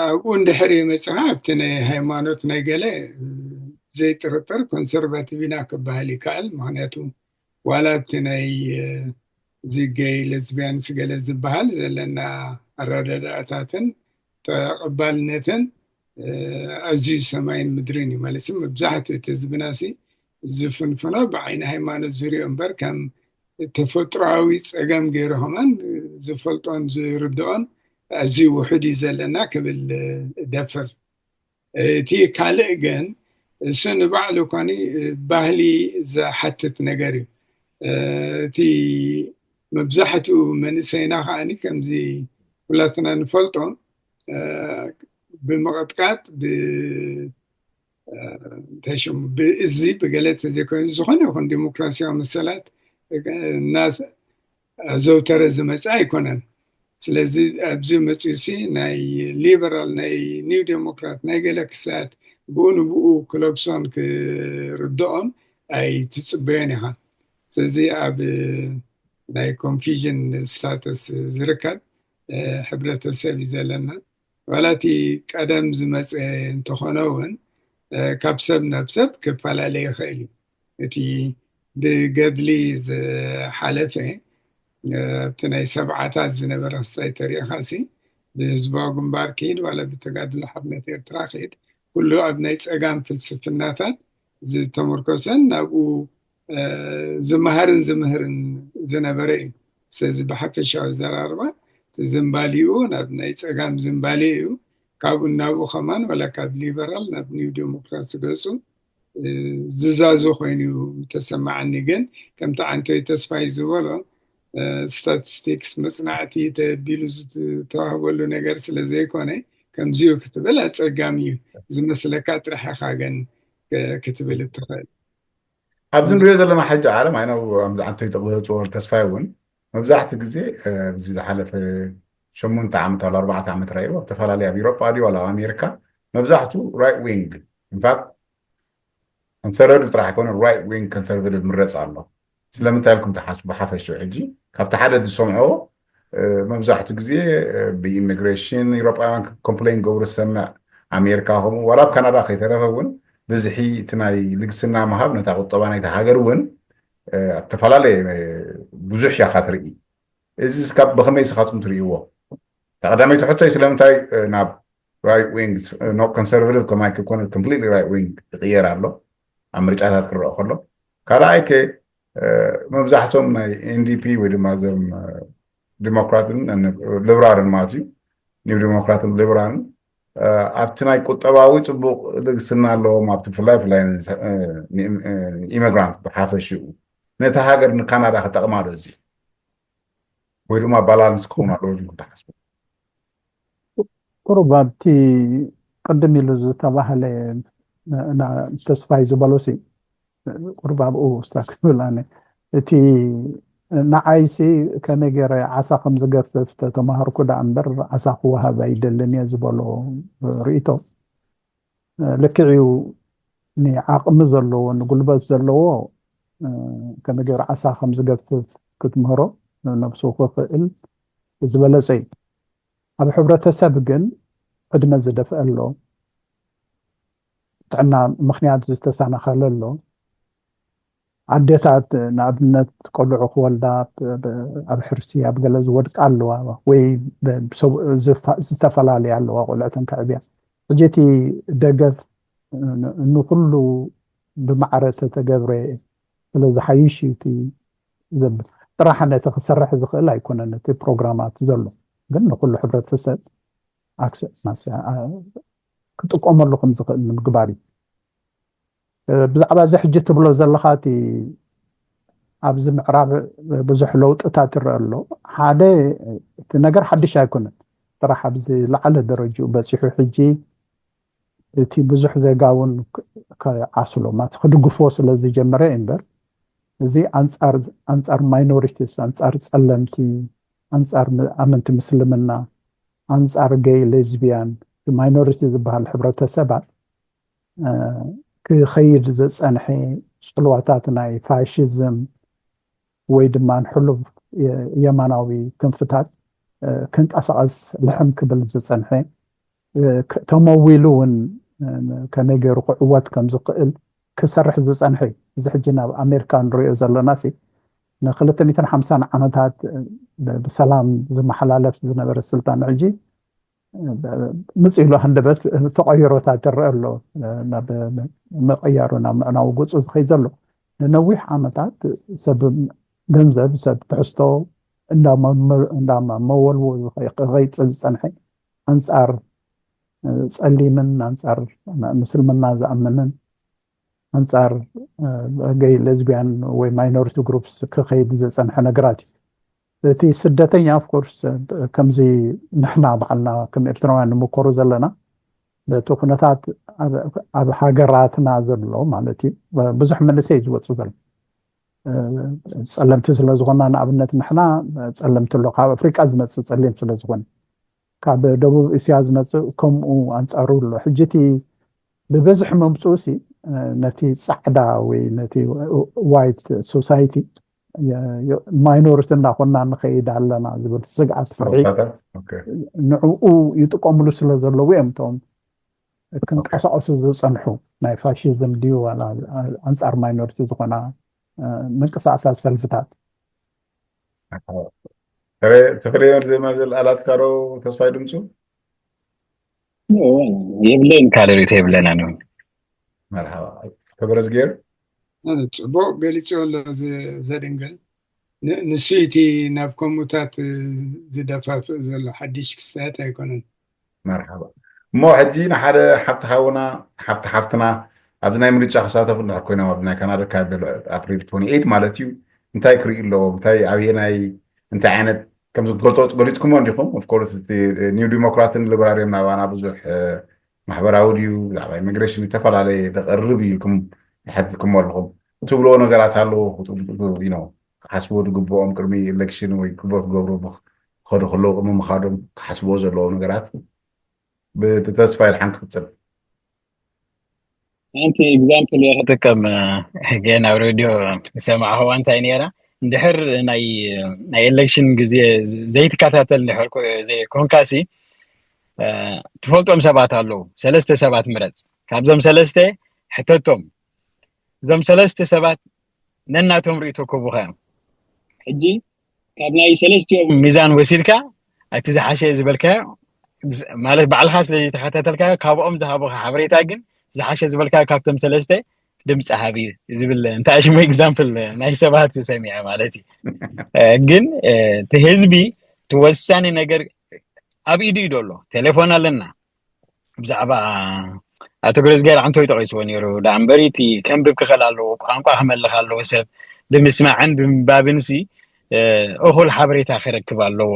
ኣብኡ እንድሕር መፅኻ ኣብቲ ናይ ሃይማኖት ናይ ገለ ዘይጥርጥር ኮንሰርቫቲቭ ኢና ክበሃል ይከኣል ምክንያቱ ዋላ ኣብቲ ናይ እዚ ገይ ለዝቢያንስ ገለ ዝበሃል ዘለና ኣረዳድኣታትን ተቐባልነትን ኣዝዩ ሰማይን ምድርን እዩ ማለት መብዛሕትኡ እቲ ህዝብና ሲ ዝፍንፍኖ ብዓይኒ ሃይማኖት ዝሪኦ እምበር ከም ተፈጥሮኣዊ ፀገም ገይሩ ከማን ዝፈልጦን ዝርድኦን ኣዝዩ ውሑድ እዩ ዘለና ክብል እደፍር እቲ ካልእ ግን እሱ ንባዕሉ ኮኒ ባህሊ ዝሓትት ነገር እዩ እቲ መብዛሕትኡ መንእሰይና ከዓኒ ከምዚ ኩላትና ንፈልጦ ብምቕጥቃጥ እንታይ ሽሙ ብእዚ ብገለ ተዘይኮይኑ ዝኾነ ይኹን ዲሞክራሲያዊ መሰላት እናዘውተረ ዝመፀ ኣይኮነን ስለዚ ኣብዚ መፅኡ ሲ ናይ ሊበራል ናይ ኒው ዴሞክራት ናይ ገለ ክሳት ብኡ ንብኡ ክለብሶን ክርድኦም ኣይትፅበዮን ኢኻ። ስለዚ ኣብ ናይ ኮንፊዥን ስታተስ ዝርከብ ሕብረተሰብ እዩ ዘለና። ዋላ እቲ ቀደም ዝመፀ እንተኾነ እውን ካብ ሰብ ናብ ሰብ ክፈላለ ይኽእል እዩ። እቲ ብገድሊ ዝሓለፈ ኣብቲ ናይ ሰብዓታት ዝነበረ ክስታይ ተሪእኻ ሲ ብህዝባዊ ግንባር ክሂድ ዋላ ብተጋድሎ ሓርነት ኤርትራ ክሂድ ኩሉ ኣብ ናይ ፀጋም ፍልስፍናታት ዝተመርኮሰን ናብኡ ዝመሃርን ዝምህርን ዝነበረ እዩ። ስለዚ ብሓፈሻዊ ዘራርባ ዝንባሊኡ ናብ ናይ ፀጋም ዝንባሌ እዩ። ካብኡ ናብኡ ከማን ዋላ ካብ ሊበራል ናብ ኒው ዴሞክራት ዝገፁ ዝዛዙ ኮይኑ ተሰማዓኒ። ግን ከምቲ ዓንቶይ ተስፋይ ዝበሎ ስታቲስቲክስ መፅናዕቲ ተቢሉ ዝተዋህበሉ ነገር ስለ ዘይኮነ ከምዚኡ ክትብል ኣፀጋሚ እዩ ዝመስለካ ጥራሕ ኢኻ ግን ክትብል እትኽእል። ኣብዚ ንሪኦ ዘለና ሕጂ ዓለም ኣይነው ኣምዚ ዓንቶይ ተቕበለፅዎ ተስፋይ እውን መብዛሕቲ ግዜ እዚ ዝሓለፈ ሸሞንተ ዓመት ኣብ ኣርባዕተ ዓመት ራእይዎ ኣብ ተፈላለየ ኣብ ኢሮጳ ድዩ ኣብ ኣሜሪካ መብዛሕቱ ራይት ዊንግ ኢንፋክት ኮንሰርቫቲቭ ጥራሕ ኣይኮነ ራይት ዊንግ ኮንሰርቫቲቭ ምረፅ ኣሎ። ስለምንታይ ኢልኩም ትሓስቡ ብሓፈሽኡ ሕጂ ካብቲ ሓደ ዝሰምዖ መብዛሕቱ ግዜ ብኢሚግሬሽን ኢሮጳውያን ኮምፕሌን ገብሩ ዝሰምዕ ኣሜሪካ ከምኡ ዋላ ኣብ ካናዳ ከይተረፈ እውን ብዝሒ እቲ ናይ ልግስና ምሃብ ነታ ቁጠባ ናይቲ ሃገር እውን ኣብ ዝተፈላለየ ብዙሕ ያካ ትርኢ። እዚ ስካብ ብኸመይ ስኻትኩም ትርእይዎ? እታ ቀዳመይቲ ሕቶይ ስለምንታይ ናብ ራይት ዊንግ ኮንሰርቫቲቭ ከማይ ክኮነ ኮምፕሊትሊ ራይት ዊንግ ይቕየር ኣሎ ኣብ ምርጫታት ክረአ ከሎ ካልኣይ ከ መብዛሕቶም ናይ ኤንዲፒ ወይ ድማ እዞም ዲሞክራትን ሊብራልን ማለት እዩ ኒው ዲሞክራትን ሊብራልን ኣብቲ ናይ ቁጠባዊ ፅቡቅ ልግስና ኣለዎም ኣብቲ ብፍላይ ብፍላይ ኢሚግራንት ብሓፈሽኡ ነቲ ሃገር ንካናዳ ክጠቅማ ዶ እዚ ወይ ድማ ባላንስ ክኸውን ኣለዎ ኢልኩም ትሓስቡ? ቁሩብ ኣብቲ ቅድም ኢሉ ዝተባህለ ተስፋይ ዝበሎ ሲ ቁሩብ ኣብኡ ስታክ ይብል ኣነ እቲ ንዓይሲ ከመይ ገይረ ዓሳ ከም ዝገፍፍ ተተማሃርኩ ደኣ እምበር ዓሳ ክወሃብ ኣይደልን እየ ዝበሎ ርእይቶ ልክዕ እዩ። ንዓቕሚ ዘለዎ ንጉልበት ዘለዎ ከመይ ገይሩ ዓሳ ከም ዝገፍፍ ክትምህሮ ነብሱ ክኽእል ዝበለፀ እዩ። ኣብ ሕብረተሰብ ግን ዕድመ ዝደፍአ ኣሎ፣ ጥዕና ምኽንያት ዝተሰናኸለ ኣሎ። ኣዴታት ንኣብነት ቆልዑ ክወልዳ ኣብ ሕርሲ ኣብ ገለ ዝወድቃ ኣለዋ ወይ ዝተፈላለያ ኣለዋ ቆልዕተን ከዕብያ። ሕጂ እቲ ደገፍ ንኩሉ ብማዕረ ተተገብረ ስለ ዝሓይሽ እዩ እቲ ዘብል ጥራሕ ነቲ ክሰርሕ ዝኽእል ኣይኮነን እቲ ፕሮግራማት ዘሎ ግን ንኩሉ ሕብረተሰብ ክጥቀመሉ ከም ዝኽእል ንምግባር እዩ። ብዛዕባ እዚ ሕጂ ትብሎ ዘለኻ እቲ ኣብዚ ምዕራብ ብዙሕ ለውጥታት ይረአ ኣሎ። ሓደ እቲ ነገር ሓድሽ ኣይኮነን። ጥራሕ ኣብዚ ላዕለ ደረጅኡ በፂሑ ሕጂ እቲ ብዙሕ ዜጋ እውን ከዓስሎ ማለት ክድግፎ ስለ ዝጀመረ እዩ እምበር እዚ ኣንፃር ኣንፃር ማይኖሪቲስ ኣንፃር ፀለምቲ ኣንፃር ኣመንቲ ምስልምና ኣንፃር ገይ ሌዝቢያን ማይኖሪቲ ዝበሃል ሕብረተሰባት ክኸይድ ዝፀንሐ ፅልዋታት ናይ ፋሽዝም ወይ ድማ ንሕሉፍ የማናዊ ክንፍታት ክንቀሳቐስ ልሕም ክብል ዝፀንሐ ተመዊሉ እውን ከመይ ገይሩ ክዕወት ከም ዝኽእል ክሰርሕ ዝፀንሐ እዩ። እዚ ሕጂ ናብ ኣሜሪካ ንሪኦ ዘለና ሲ ንክልተ ሚእትን ሓምሳን ዓመታት ብሰላም ዝመሓላለፍ ዝነበረ ስልጣን ሕጂ ምፅ ኢሉ ሃንደበት ተቐይሮታት ይረአ ኣሎ። ናብ ምቕያሩ ናብ ምዕናዊ ገፁ ዝኸይድ ዘሎ ንነዊሕ ዓመታት ሰብ ገንዘብ ሰብ ትሕዝቶ እንዳ መወልዎ ዝኸይፅ ዝፀንሐ ኣንፃር ፀሊምን ኣንፃር ምስልምና ዝኣምንን ኣንፃር ገይ ሌዝቢያን ወይ ማይኖሪቲ ግሩፕስ ክኸይድ ዝፀንሐ ነገራት እዩ። እቲ ስደተኛ ኦፍኮርስ ከምዚ ንሕና ባዕልና ከም ኤርትራውያን ንምኮሩ ዘለና እቲ ኩነታት ኣብ ሃገራትና ዘሎ ማለት እዩ ብዙሕ መንእሰይ ዝወፁ ዘሎ ጸለምቲ ስለ ዝኾና፣ ንኣብነት ንሕና ጸለምቲ ኣሎ፣ ካብ ኣፍሪቃ ዝመጽእ ጸሊም ስለ ዝኾነ፣ ካብ ደቡብ እስያ ዝመጽእ ከምኡ ኣንጻሩ ኣሎ። ሕጂ እቲ ብብዝሒ መምጽኡ ሲ ነቲ ጻዕዳ ወይ ነቲ ዋይት ሶሳይቲ ማይኖሪቲ እናኾና ንኸይድ ኣለና ዝብል ስግኣት፣ ፍርሒ ንዕኡ ይጥቀምሉ ስለ ዘለዉ እዮም እቶም ክንቀሳቀሱ ዝጸንሑ ናይ ፋሽዝም ድዩ ዋላ ኣንጻር ማይኖሪቲ ዝኾና ምንቅስቃሳት ሰልፍታት። ተፈለየ ዜማ ኣላትካ ዶ ተስፋይ ድምፁ? የብለይን፣ ካልእ ርእይቶ የብለና ነው። መርሓባ። ተበረዝጌር ጽቡቅ ገሊጽ ኣሎ። ዘድንግል ንሱ እቲ ናብ ከምኡታት ዝደፋፍእ ዘሎ ሓድሽ ክስተት ኣይኮነን። መርሓባ። እሞ ሕጂ ንሓደ ሓፍቲ ሓውና፣ ሓፍቲ ሓፍትና ኣብዚ ናይ ምርጫ ክሳተፉ እንድሕር ኮይኖም፣ ኣብዚ ናይ ካናዳ ካበል ኣፕሪል ትወንቲ ኤይት ማለት እዩ፣ እንታይ ክርኢ ኣለዎም? እንታይ ኣበየናይ እንታይ ዓይነት ከምዚ ገልጾ ገሊጽኩሞ እንዲኹም? ኦፍኮርስ እቲ ኒው ዲሞክራትን ሊበራልን ናባና ብዙሕ ማሕበራዊ ድዩ ብዛዕባ ኢሚግሬሽን ዝተፈላለየ ደቀርብ እዩ ኢልኩም ይሓትትኩሞ ኣለኹም። ትብልዎ ነገራት ኣለዎ፣ ክሓስብዎ ዝግብኦም ቅድሚ ኢሌክሽን ወይ ክቦት ገብሩ ክኸዱ ከለዉ ቅድሚ ምኻዶም ክሓስብዎ ዘለዎ ነገራት ብተስፋ ይድሓን ክፍፅም። ሓንቲ ኤግዛምፕል እየ ክጥቀም። ሕገ ናብ ሬድዮ ዝሰማዕኽዋ እንታይ ነይራ፣ እንድሕር ናይ ኤሌክሽን ግዜ ዘይትከታተል እንድሕር ዘይኮንካሲ ትፈልጦም ሰባት ኣለዉ። ሰለስተ ሰባት ምረፅ። ካብዞም ሰለስተ ሕተቶም። እዞም ሰለስተ ሰባት ነናቶም ርእይቶ ክህቡኻ እዮም። ሕጂ ካብ ናይ ሰለስቲኦም ሚዛን ወሲድካ እቲ ዝሓሸ ዝበልካዮ ማለት ባዕልኻ ስለ ዝተኸታተልካዮ ካብኦም ዝሃቡኻ ሓበሬታ ግን ዝሓሸ ዝበልካዮ ካብቶም ሰለስተ ድምፂ ሃቢ ዝብል እንታይ ሽሙ ኤግዛምፕል ናይ ሰባት ሰሚዐ ማለት እዩ። ግን እቲ ህዝቢ እቲ ወሳኒ ነገር ኣብ ኢዱ እዩ ዘሎ። ቴሌፎን ኣለና። ብዛዕባ ኣቶ ገረዝጊሄር ዓንቶይ ጠቒስዎ ነይሩ። ደኣ እምበሪ እቲ ከንብብ ክኽእል ኣለዎ፣ ቋንቋ ክመልኽ ኣለዎ፣ ሰብ ብምስማዕን ብምንባብን ሲ እኹል ሓበሬታ ክረክብ ኣለዎ።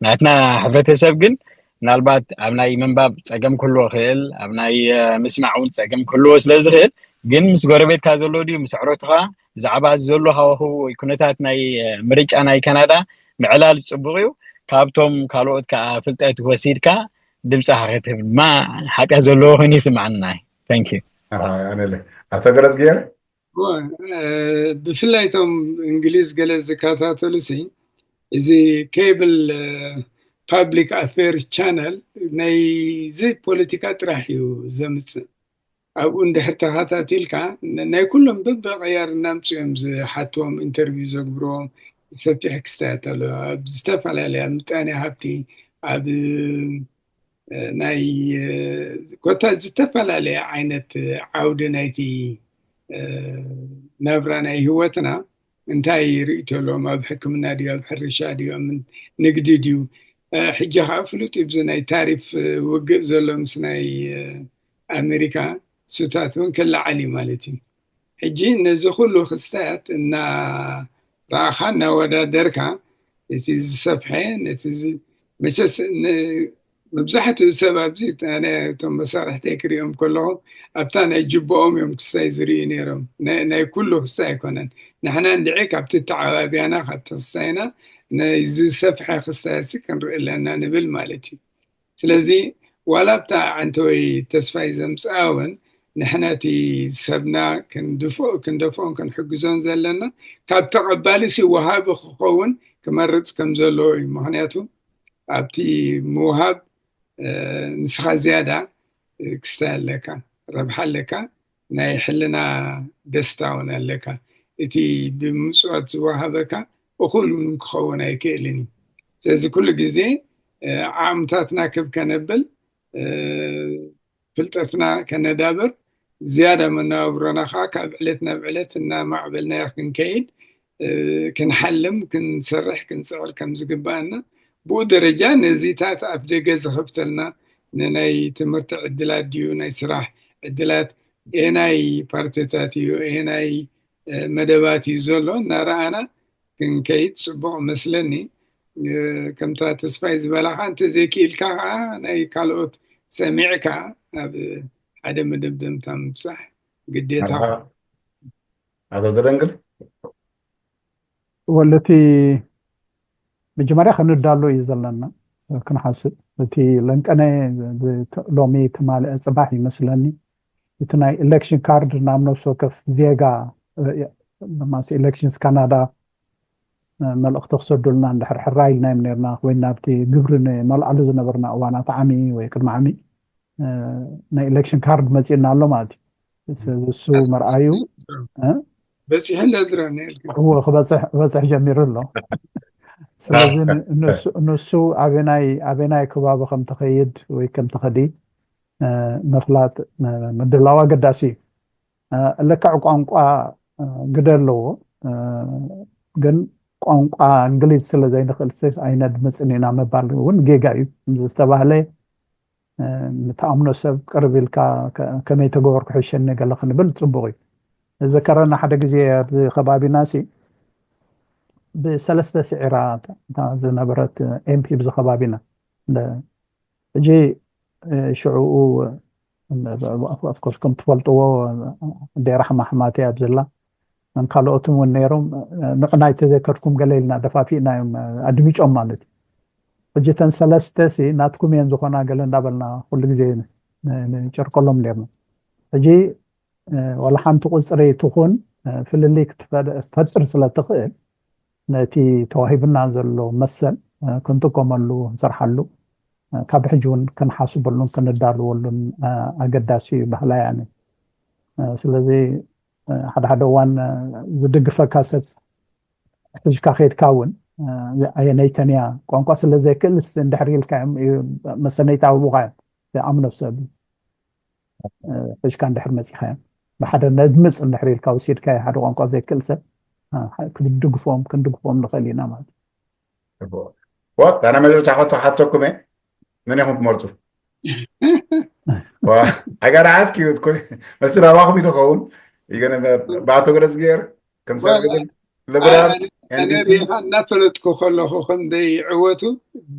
ናትና ሕብረተሰብ ግን ምናልባት ኣብ ናይ ምንባብ ጸገም ክህልዎ ይኽእል፣ ኣብ ናይ ምስማዕ እውን ጸገም ክህልዎ ስለ ዝኽእል ግን ምስ ጎረቤትካ ዘሎ ድዩ ምስ ኣዕሮትኻ ብዛዕባ ዘሎ ሃዋህው ወይ ኩነታት ናይ ምርጫ ናይ ካናዳ ምዕላል ጽቡቕ እዩ። ካብቶም ካልኦት ከዓ ፍልጠት ወሲድካ ድምፅኻ ክትህብ ድማ ሓጢኣት ዘለዎ ኮይኑ ይስምዓና። Thank you። ኣነለ ኣቶ ገረዝጊሄር ብፍላይ እቶም እንግሊዝ ገለ ዝከታተሉ ሲ እዚ ኬብል ፓብሊክ ኣፌርስ ቻነል ናይ ዘይ ፖለቲካ ጥራሕ እዩ ዘምፅእ። ኣብኡ እንድሕር ተኸታቲልካ ናይ ኩሎም በብቕያር እናምፅኡ እዮም ዝሓትዎም፣ ኢንተርቪው ዘግብርዎም። ሰፊሕ ክስተያት ኣሎ ኣብ ዝተፈላለየ ኣብ ምጣኔ ሃብቲ ኣብ ናይ ኮታ ዝተፈላለየ ዓይነት ዓውዲ ናይቲ ናብራ ናይ ህይወትና እንታይ ርእይቶ ኣለዎም? ኣብ ሕክምና ድዩ ኣብ ሕርሻ ድዩ ኣብ ንግዲ ድዩ? ሕጂ ከዓ ፍሉጥ እዩ ብዚ ናይ ታሪፍ ውግእ ዘሎ ምስ ናይ ኣሜሪካ ሱታት እውን ክለዓል እዩ ማለት እዩ። ሕጂ ነዚ ኩሉ ክስተያት እናረኣኻ እናወዳደርካ እቲ ዝሰፍሐ ነቲ መቸስ መብዛሕትኡ ሰብ ኣብዚ እቶም መሳርሕተይ ክሪኦም ከለኹ ኣብታ ናይ ጅቦኦም እዮም ክስታይ ዝርእዩ ነይሮም። ናይ ኩሉ ክስታይ ኣይኮነን። ንሕና እንድዒ ካብቲ ተዓባቢያና ካብቲ ክስታይና ናይ ዝሰፍሐ ክስታይ ሲ ክንርኢ ኣለና ንብል ማለት እዩ። ስለዚ ዋላ ኣብታ ዓንተወይ ተስፋይ ዘምፅኣ እውን ንሕና እቲ ሰብና ክንድፍኦ ክንደፍኦን ክንሕግዞን ዘለና ካብ ተቐባሊ ሲ ወሃቢ ክኸውን ክመርፅ ከም ዘለዎ እዩ። ምክንያቱ ኣብቲ ምውሃብ ንስኻ ዝያዳ ክስታይ ኣለካ፣ ረብሓ ኣለካ፣ ናይ ሕልና ደስታ እውን ኣለካ። እቲ ብምፅዋት ዝወሃበካ እኹል እውን ክኸውን ኣይክእልን እዩ። ስለዚ ኩሉ ግዜ ዓቕምታትና ክብ ከነብል ፍልጠትና ከነዳብር ዝያዳ መነባብሮና ከዓ ካብ ዕለት ናብ ዕለት እናማዕበልናዮ ክንከይድ ክንሓልም ክንሰርሕ ክንፅዕር ከም ዝግባኣና ብኡ ደረጃ ነዚታት ኣፍ ደገ ዝኸፍተልና ንናይ ትምህርቲ ዕድላት ድዩ ናይ ስራሕ ዕድላት ኤናይ ፓርቲታት እዩ ኤናይ መደባት እዩ ዘሎ እናረኣና ክንከይድ ፅቡቕ መስለኒ። ከምታ ተስፋይ ዝበላኻ እንተዘይክኢልካ ከዓ ናይ ካልኦት ሰሚዕካ ናብ ሓደ መደምደምታ ምብፃሕ ግዴታ። ኣቶ ዘደንግል ወለቲ መጀመርያ ክንዳሎ እዩ ዘለና ክንሓስብ። እቲ ለንቀነ ሎሚ ትማልአ ፅባሕ ይመስለኒ እቲ ናይ ኤሌክሽን ካርድ ናብ ነፍሲ ወከፍ ዜጋ ማስ ኤሌክሽንስ ካናዳ መልእኽቲ ክሰዱልና እንድሕር ሕራይ ኢልና እዮም ነርና ወይ ናብቲ ግብሪ ንመልኣሉ ዝነበርና እዋናት ዓሚ ወይ ቅድሚ ዓሚ ናይ ኤሌክሽን ካርድ መፂእና ኣሎ ማለት እዩ። እሱ መርኣዩ በፂሑ ለድረኒ እዎ ክበፅሕ ጀሚሩ ኣሎ። ስለዚ ንሱ ኣበናይ ኣበናይ ከባቢ ከም ትኸይድ ወይ ከም ትኸዲ ምፍላጥ ምድላው ኣገዳሲ እዩ። ልክዕ ቋንቋ ግደ ኣለዎ፣ ግን ቋንቋ እንግሊዝ ስለ ዘይንኽእል ሲ ኣይነድምፅን ኢና ምባል እውን ጌጋ እዩ። ከምዚ ዝተባህለ ንትኣምኖ ሰብ ቅርብ ኢልካ ከመይ ተገበርኩ ሕሸኒ ገለ ክንብል ፅቡቕ እዩ። ዝዘከረና ሓደ ግዜ ኣብዚ ከባቢና ሲ ብሰለስተ ስዒራ ዝነበረት ኤምፒ ብዚ ከባቢና ሕጂ ሽዕኡ ኣፍኮርስ ከም ትፈልጥዎ እንደ ራሕማ ሕማት እያ ኣብዘላ ካልኦትም እውን ነይሮም ንዕናይ ተዘከርኩም ገለ ኢልና ደፋፊእና እዮም ኣድሚጮም ማለት እዩ። ሕጂ ተን ሰለስተ ሲ ናትኩም እየን ዝኾና ገለ እንዳበልና ኩሉ ግዜ ንጨርቀሎም ነርና። ሕጂ ዋላ ሓንቲ ቁፅሪ ትኹን ፍልልይ ክትፈጥር ስለ ትኽእል ነቲ ተዋሂብና ዘሎ መሰል ክንጥቀመሉ ንሰርሓሉ ካብ ሕጂ እውን ክንሓስበሉን ክንዳልወሉን ኣገዳሲ እዩ ባህላ ያኒ። ስለዚ ሓደ ሓደ እዋን ዝድግፈካ ሰብ ሕዝካ ከድካ እውን ኣየነይተንያ ቋንቋ ስለ ዘይክእል እንድሕር ኢልካ መሰነይታ ኣብቡካ እዮም ኣምኖ ሰብ ሕዝካ እንድሕር መፂካ እዮም ብሓደ ነድምፅ እንድሕር ኢልካ ወሲድካ ሓደ ቋንቋ ዘይክእል ሰብ ክንድግፎም ክንድግፎም ንኽእል ኢና ማለት እዩ። ኣነ መጀመርታ ከቶ ሓተኩም እየ መን ኢኹም ትመርፁ? ኣጋር ዓስኪ መስል ኣባኹም ይድኸውን ብኣቶ ገለጽ ገይር ክንሰግድን ኣነ ሪኢኻ እናፈለጥኩ ከለኹ ከም ደይዕወቱ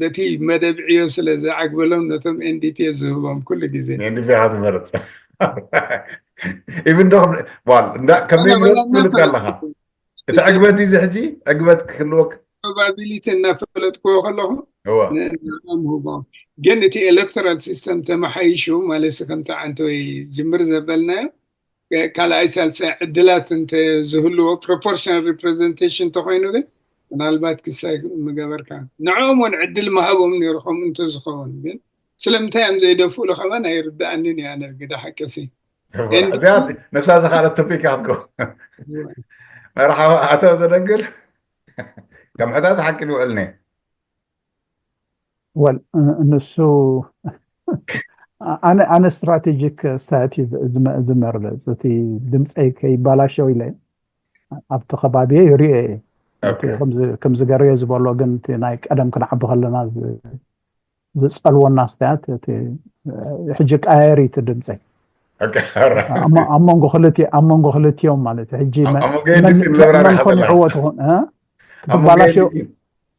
በቲ መደብ ዕዮ ስለ ዝዓግበሎም ነቶም ኤንዲፒ ዝህቦም ኩሉ ግዜ ኤንዲፒ ኢኻ ትመርፅ ኢብን ዶ ከም ትፈልጥ ኣለኻ እቲ ዕግበት እዚ ሕጂ ዕግበት ክህልወክ ፕሮባቢሊቲ እናፈለጥክዎ ከለኹ ንዕኦም ህቦም ግን እቲ ኤሌክቶራል ሲስተም ተመሓይሹ ማለት ከምቲ ዓንተ ወይ ጅምር ዘበልናዮ ካልኣይ ሳልሳይ ዕድላት እንተዝህልዎ ፕሮፖርሽናል ሪፕሬዘንቴሽን እንተኮይኑ ግን ምናልባት ክሳይ ምገበርካ ንዕኦም እውን ዕድል ምሃቦም ነይሩ ከምኡ እንተዝኸውን ግን ስለምንታይ እዮም ዘይደፍእሉ ከማን ኣይርድኣንን እዩ ኣነ ግዳ ሓቂ ሲ እዚኣ ነብሳ ዝካለት ቶፒክ ክትኮ መርሓባ ኣቶ ዘደንግል ከም ሕታት ሓቂ ንውዕልኒ ወል ንሱ ኣነ ኣነ ስትራቴጂክ ስታያት ዝመርጽ እቲ ድምፀይ ከይባላሸው ኢለ ኣብቲ ከባቢ ይሪኦ እየ ከምዚ ገርዮ ዝበሎ ግን ናይ ቀደም ክንዓቢ ከለና ዝፀልወና ኣስተያት ሕጂ ቀያየር እዩ ድምፀይ ኣብ መንጎ ክልቲኦም ማለት ሕጂ መን ኮን ይዕወት ይኹን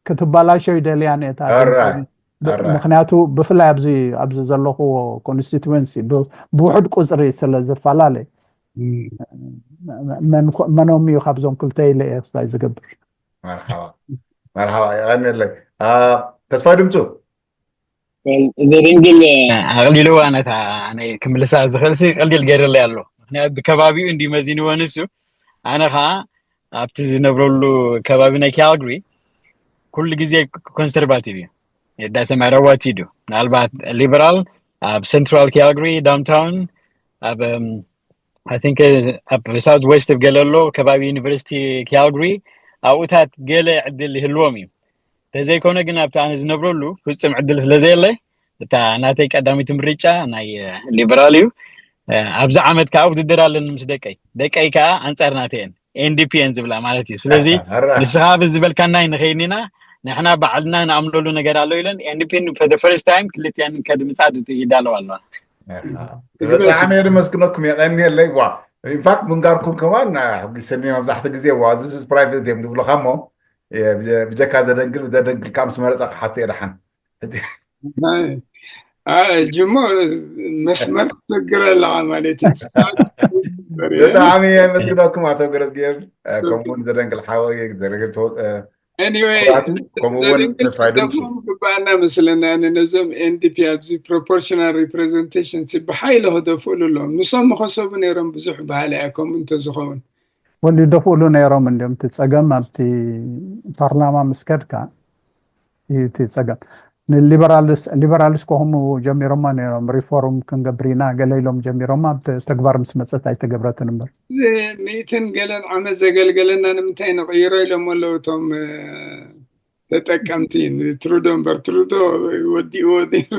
ክትባላሸው ይደልያ ነታ ምክንያቱ ብፍላይ ኣብዚ ኣብዚ ዘለኹዎ ኮንስቲትዌንሲ ብውሕድ ቁፅሪ ስለ ዝፈላለ መኖም እዩ ካብዞም ክልተ ኢለ እየ ክስታይ ዝገብር መርሓባ የቐንየለይ ተስፋይ ድምፁ ዘደንግል ኣቕሊልዋ ነታ ክምልሳ ዝኽእል ሲ ቀሊል ገይርለይ ኣሎ ምክንያቱ ብከባቢኡ እንዲ መዚንዎ ንሱ ኣነ ከዓ ኣብቲ ዝነብረሉ ከባቢ ናይ ካልግሪ ኩሉ ግዜ ኮንሰርቫቲቭ እዩ የዳሰ ማረዋት ይዱ ምናልባት ሊበራል ኣብ central Calgary downtown ኣብ I think ኣብ south west ገለ ኣሎ ከባቢ ዩኒቨርሲቲ ካልግሪ ኣብኡታት ገለ ዕድል ይህልዎም እዩ ተዘይኮነ ግን ኣብቲ ኣነ ዝነብረሉ ፍፁም ዕድል ስለዘየለ እታ ናተይ ቀዳሚት ምርጫ ናይ ሊበራል እዩ ኣብዚ ዓመት ከዓ ውድድር ኣለኒ ምስ ደቀይ ደቀይ ከዓ ኣንፃር ናተየን ኤንዲፒ እየን ዝብላ ማለት እዩ ስለዚ ንስኻ ብዝበልካናይ ንኸይኒና ንሕና ባዕልና ንኣምነሉ ነገር ኣሎ ኢለን ኤንዲፒ for the first time ክልቲአን ከድምፃ ይዳለዋ ኣለዋ ብጣዕሚ የመስግነኩም የቀንየለይ ዋ ኢንፋክት ምንጋርኩም ከማን ሕጊሰኒ መብዛሕቲ ግዜ ዋ እዚ ፕራይቬት እዮም ዝብሉካ እሞ ብጀካ ዘደንግል ዘደንግል ካብ ምስ መረፀ ክሓቶ የደሓን ጅሞ መስመር ትስግር ኣለካ ማለት እዩ ብጣዕሚ የመስግነኩም ኣቶ ገረዝጊሄር፣ ከምኡውን ዘደንግል ሓወይ፣ ዘደንግል ተወ- Anyway ኩራቱ፣ ከምኡውን ተስፋይ ድምፁ። ግባና መስለና ነዞም NDP ኣብዚ proportional representation ብሓይሊ ክደፍእሉ ኣለዎም። ንሶም ምኸሰቡ ነይሮም ብዙሕ ባህሊ እያ ከምኡ እንተዝኸውን። ወሉ ይደፍእሉ ነይሮም እንዲም። እቲ ፀገም ኣብቲ ፓርላማ ምስ ከድካ እዩ እቲ ፀገም። ንሊበራልስ ሊበራልስ ከሆኑ ጀሚሮማ ነይሮም፣ ሪፎርም ክንገብር ኢና ገለ ኢሎም ጀሚሮማ፣ ኣብ ተግባር ምስ መፀት ኣይተገብረትን እምበር። እዚ ሚእትን ገለን ዓመት ዘገልገለና ንምንታይ ንቕይሮ ኢሎም ኣለዉ እቶም ተጠቀምቲ። ንትሩዶ እምበር ትሩዶ ወዲእዎ ነይሩ።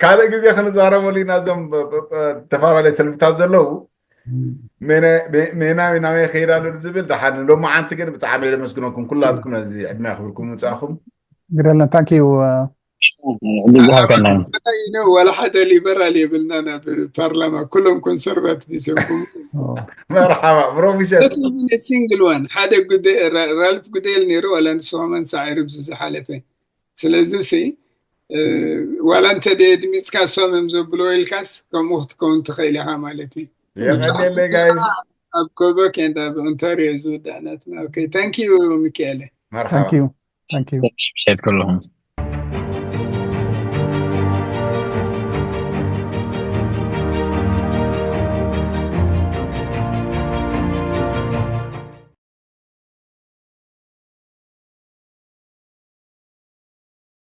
ካልእ ግዜ ክንዛረበሉ ኢና። እዞም ተፈላለዩ ሰልፍታት ዘለዉ ሜና ሜና ናበይ ከይድ ኣሎ ዝብል ደሓን። ሎማዓንቲ ግን ብጣዕሚ የመስግነኩም ኩላትኩም ነዚ ዕድመ ክብርኩም ምፃእኹም። ግደለን ታንኪዩ። ዝሃብከና ወላ ሓደ ሊበራል የብልና ናብ ፓርላማ፣ ኩሎም ኮንሰርቫቲቭ ይሰኩም። መርሓባ ብሮሚሸት ሲንግል ዋን ሓደ ጉደ ራልፍ ጉደል ነይሩ ዋላ ንስኸመን ሳዒሩ ብዚ ዝሓለፈ። ስለዚ ሲ ዋላ እንተ ድሚፅካ እሶም እዮም ዘብልዎ ኢልካስ ከምኡ ክትከውን ትኽእል ኢኻ ማለት እዩ። የቀለለ ጋይስ ኣብ ኮበክ and ኣብ ኦንታሪዮ ዝውዳእ ናትና። Okay, thank you ሚካኤለ። መርሓባ Thank you. Thank you. ሸት ከለኹም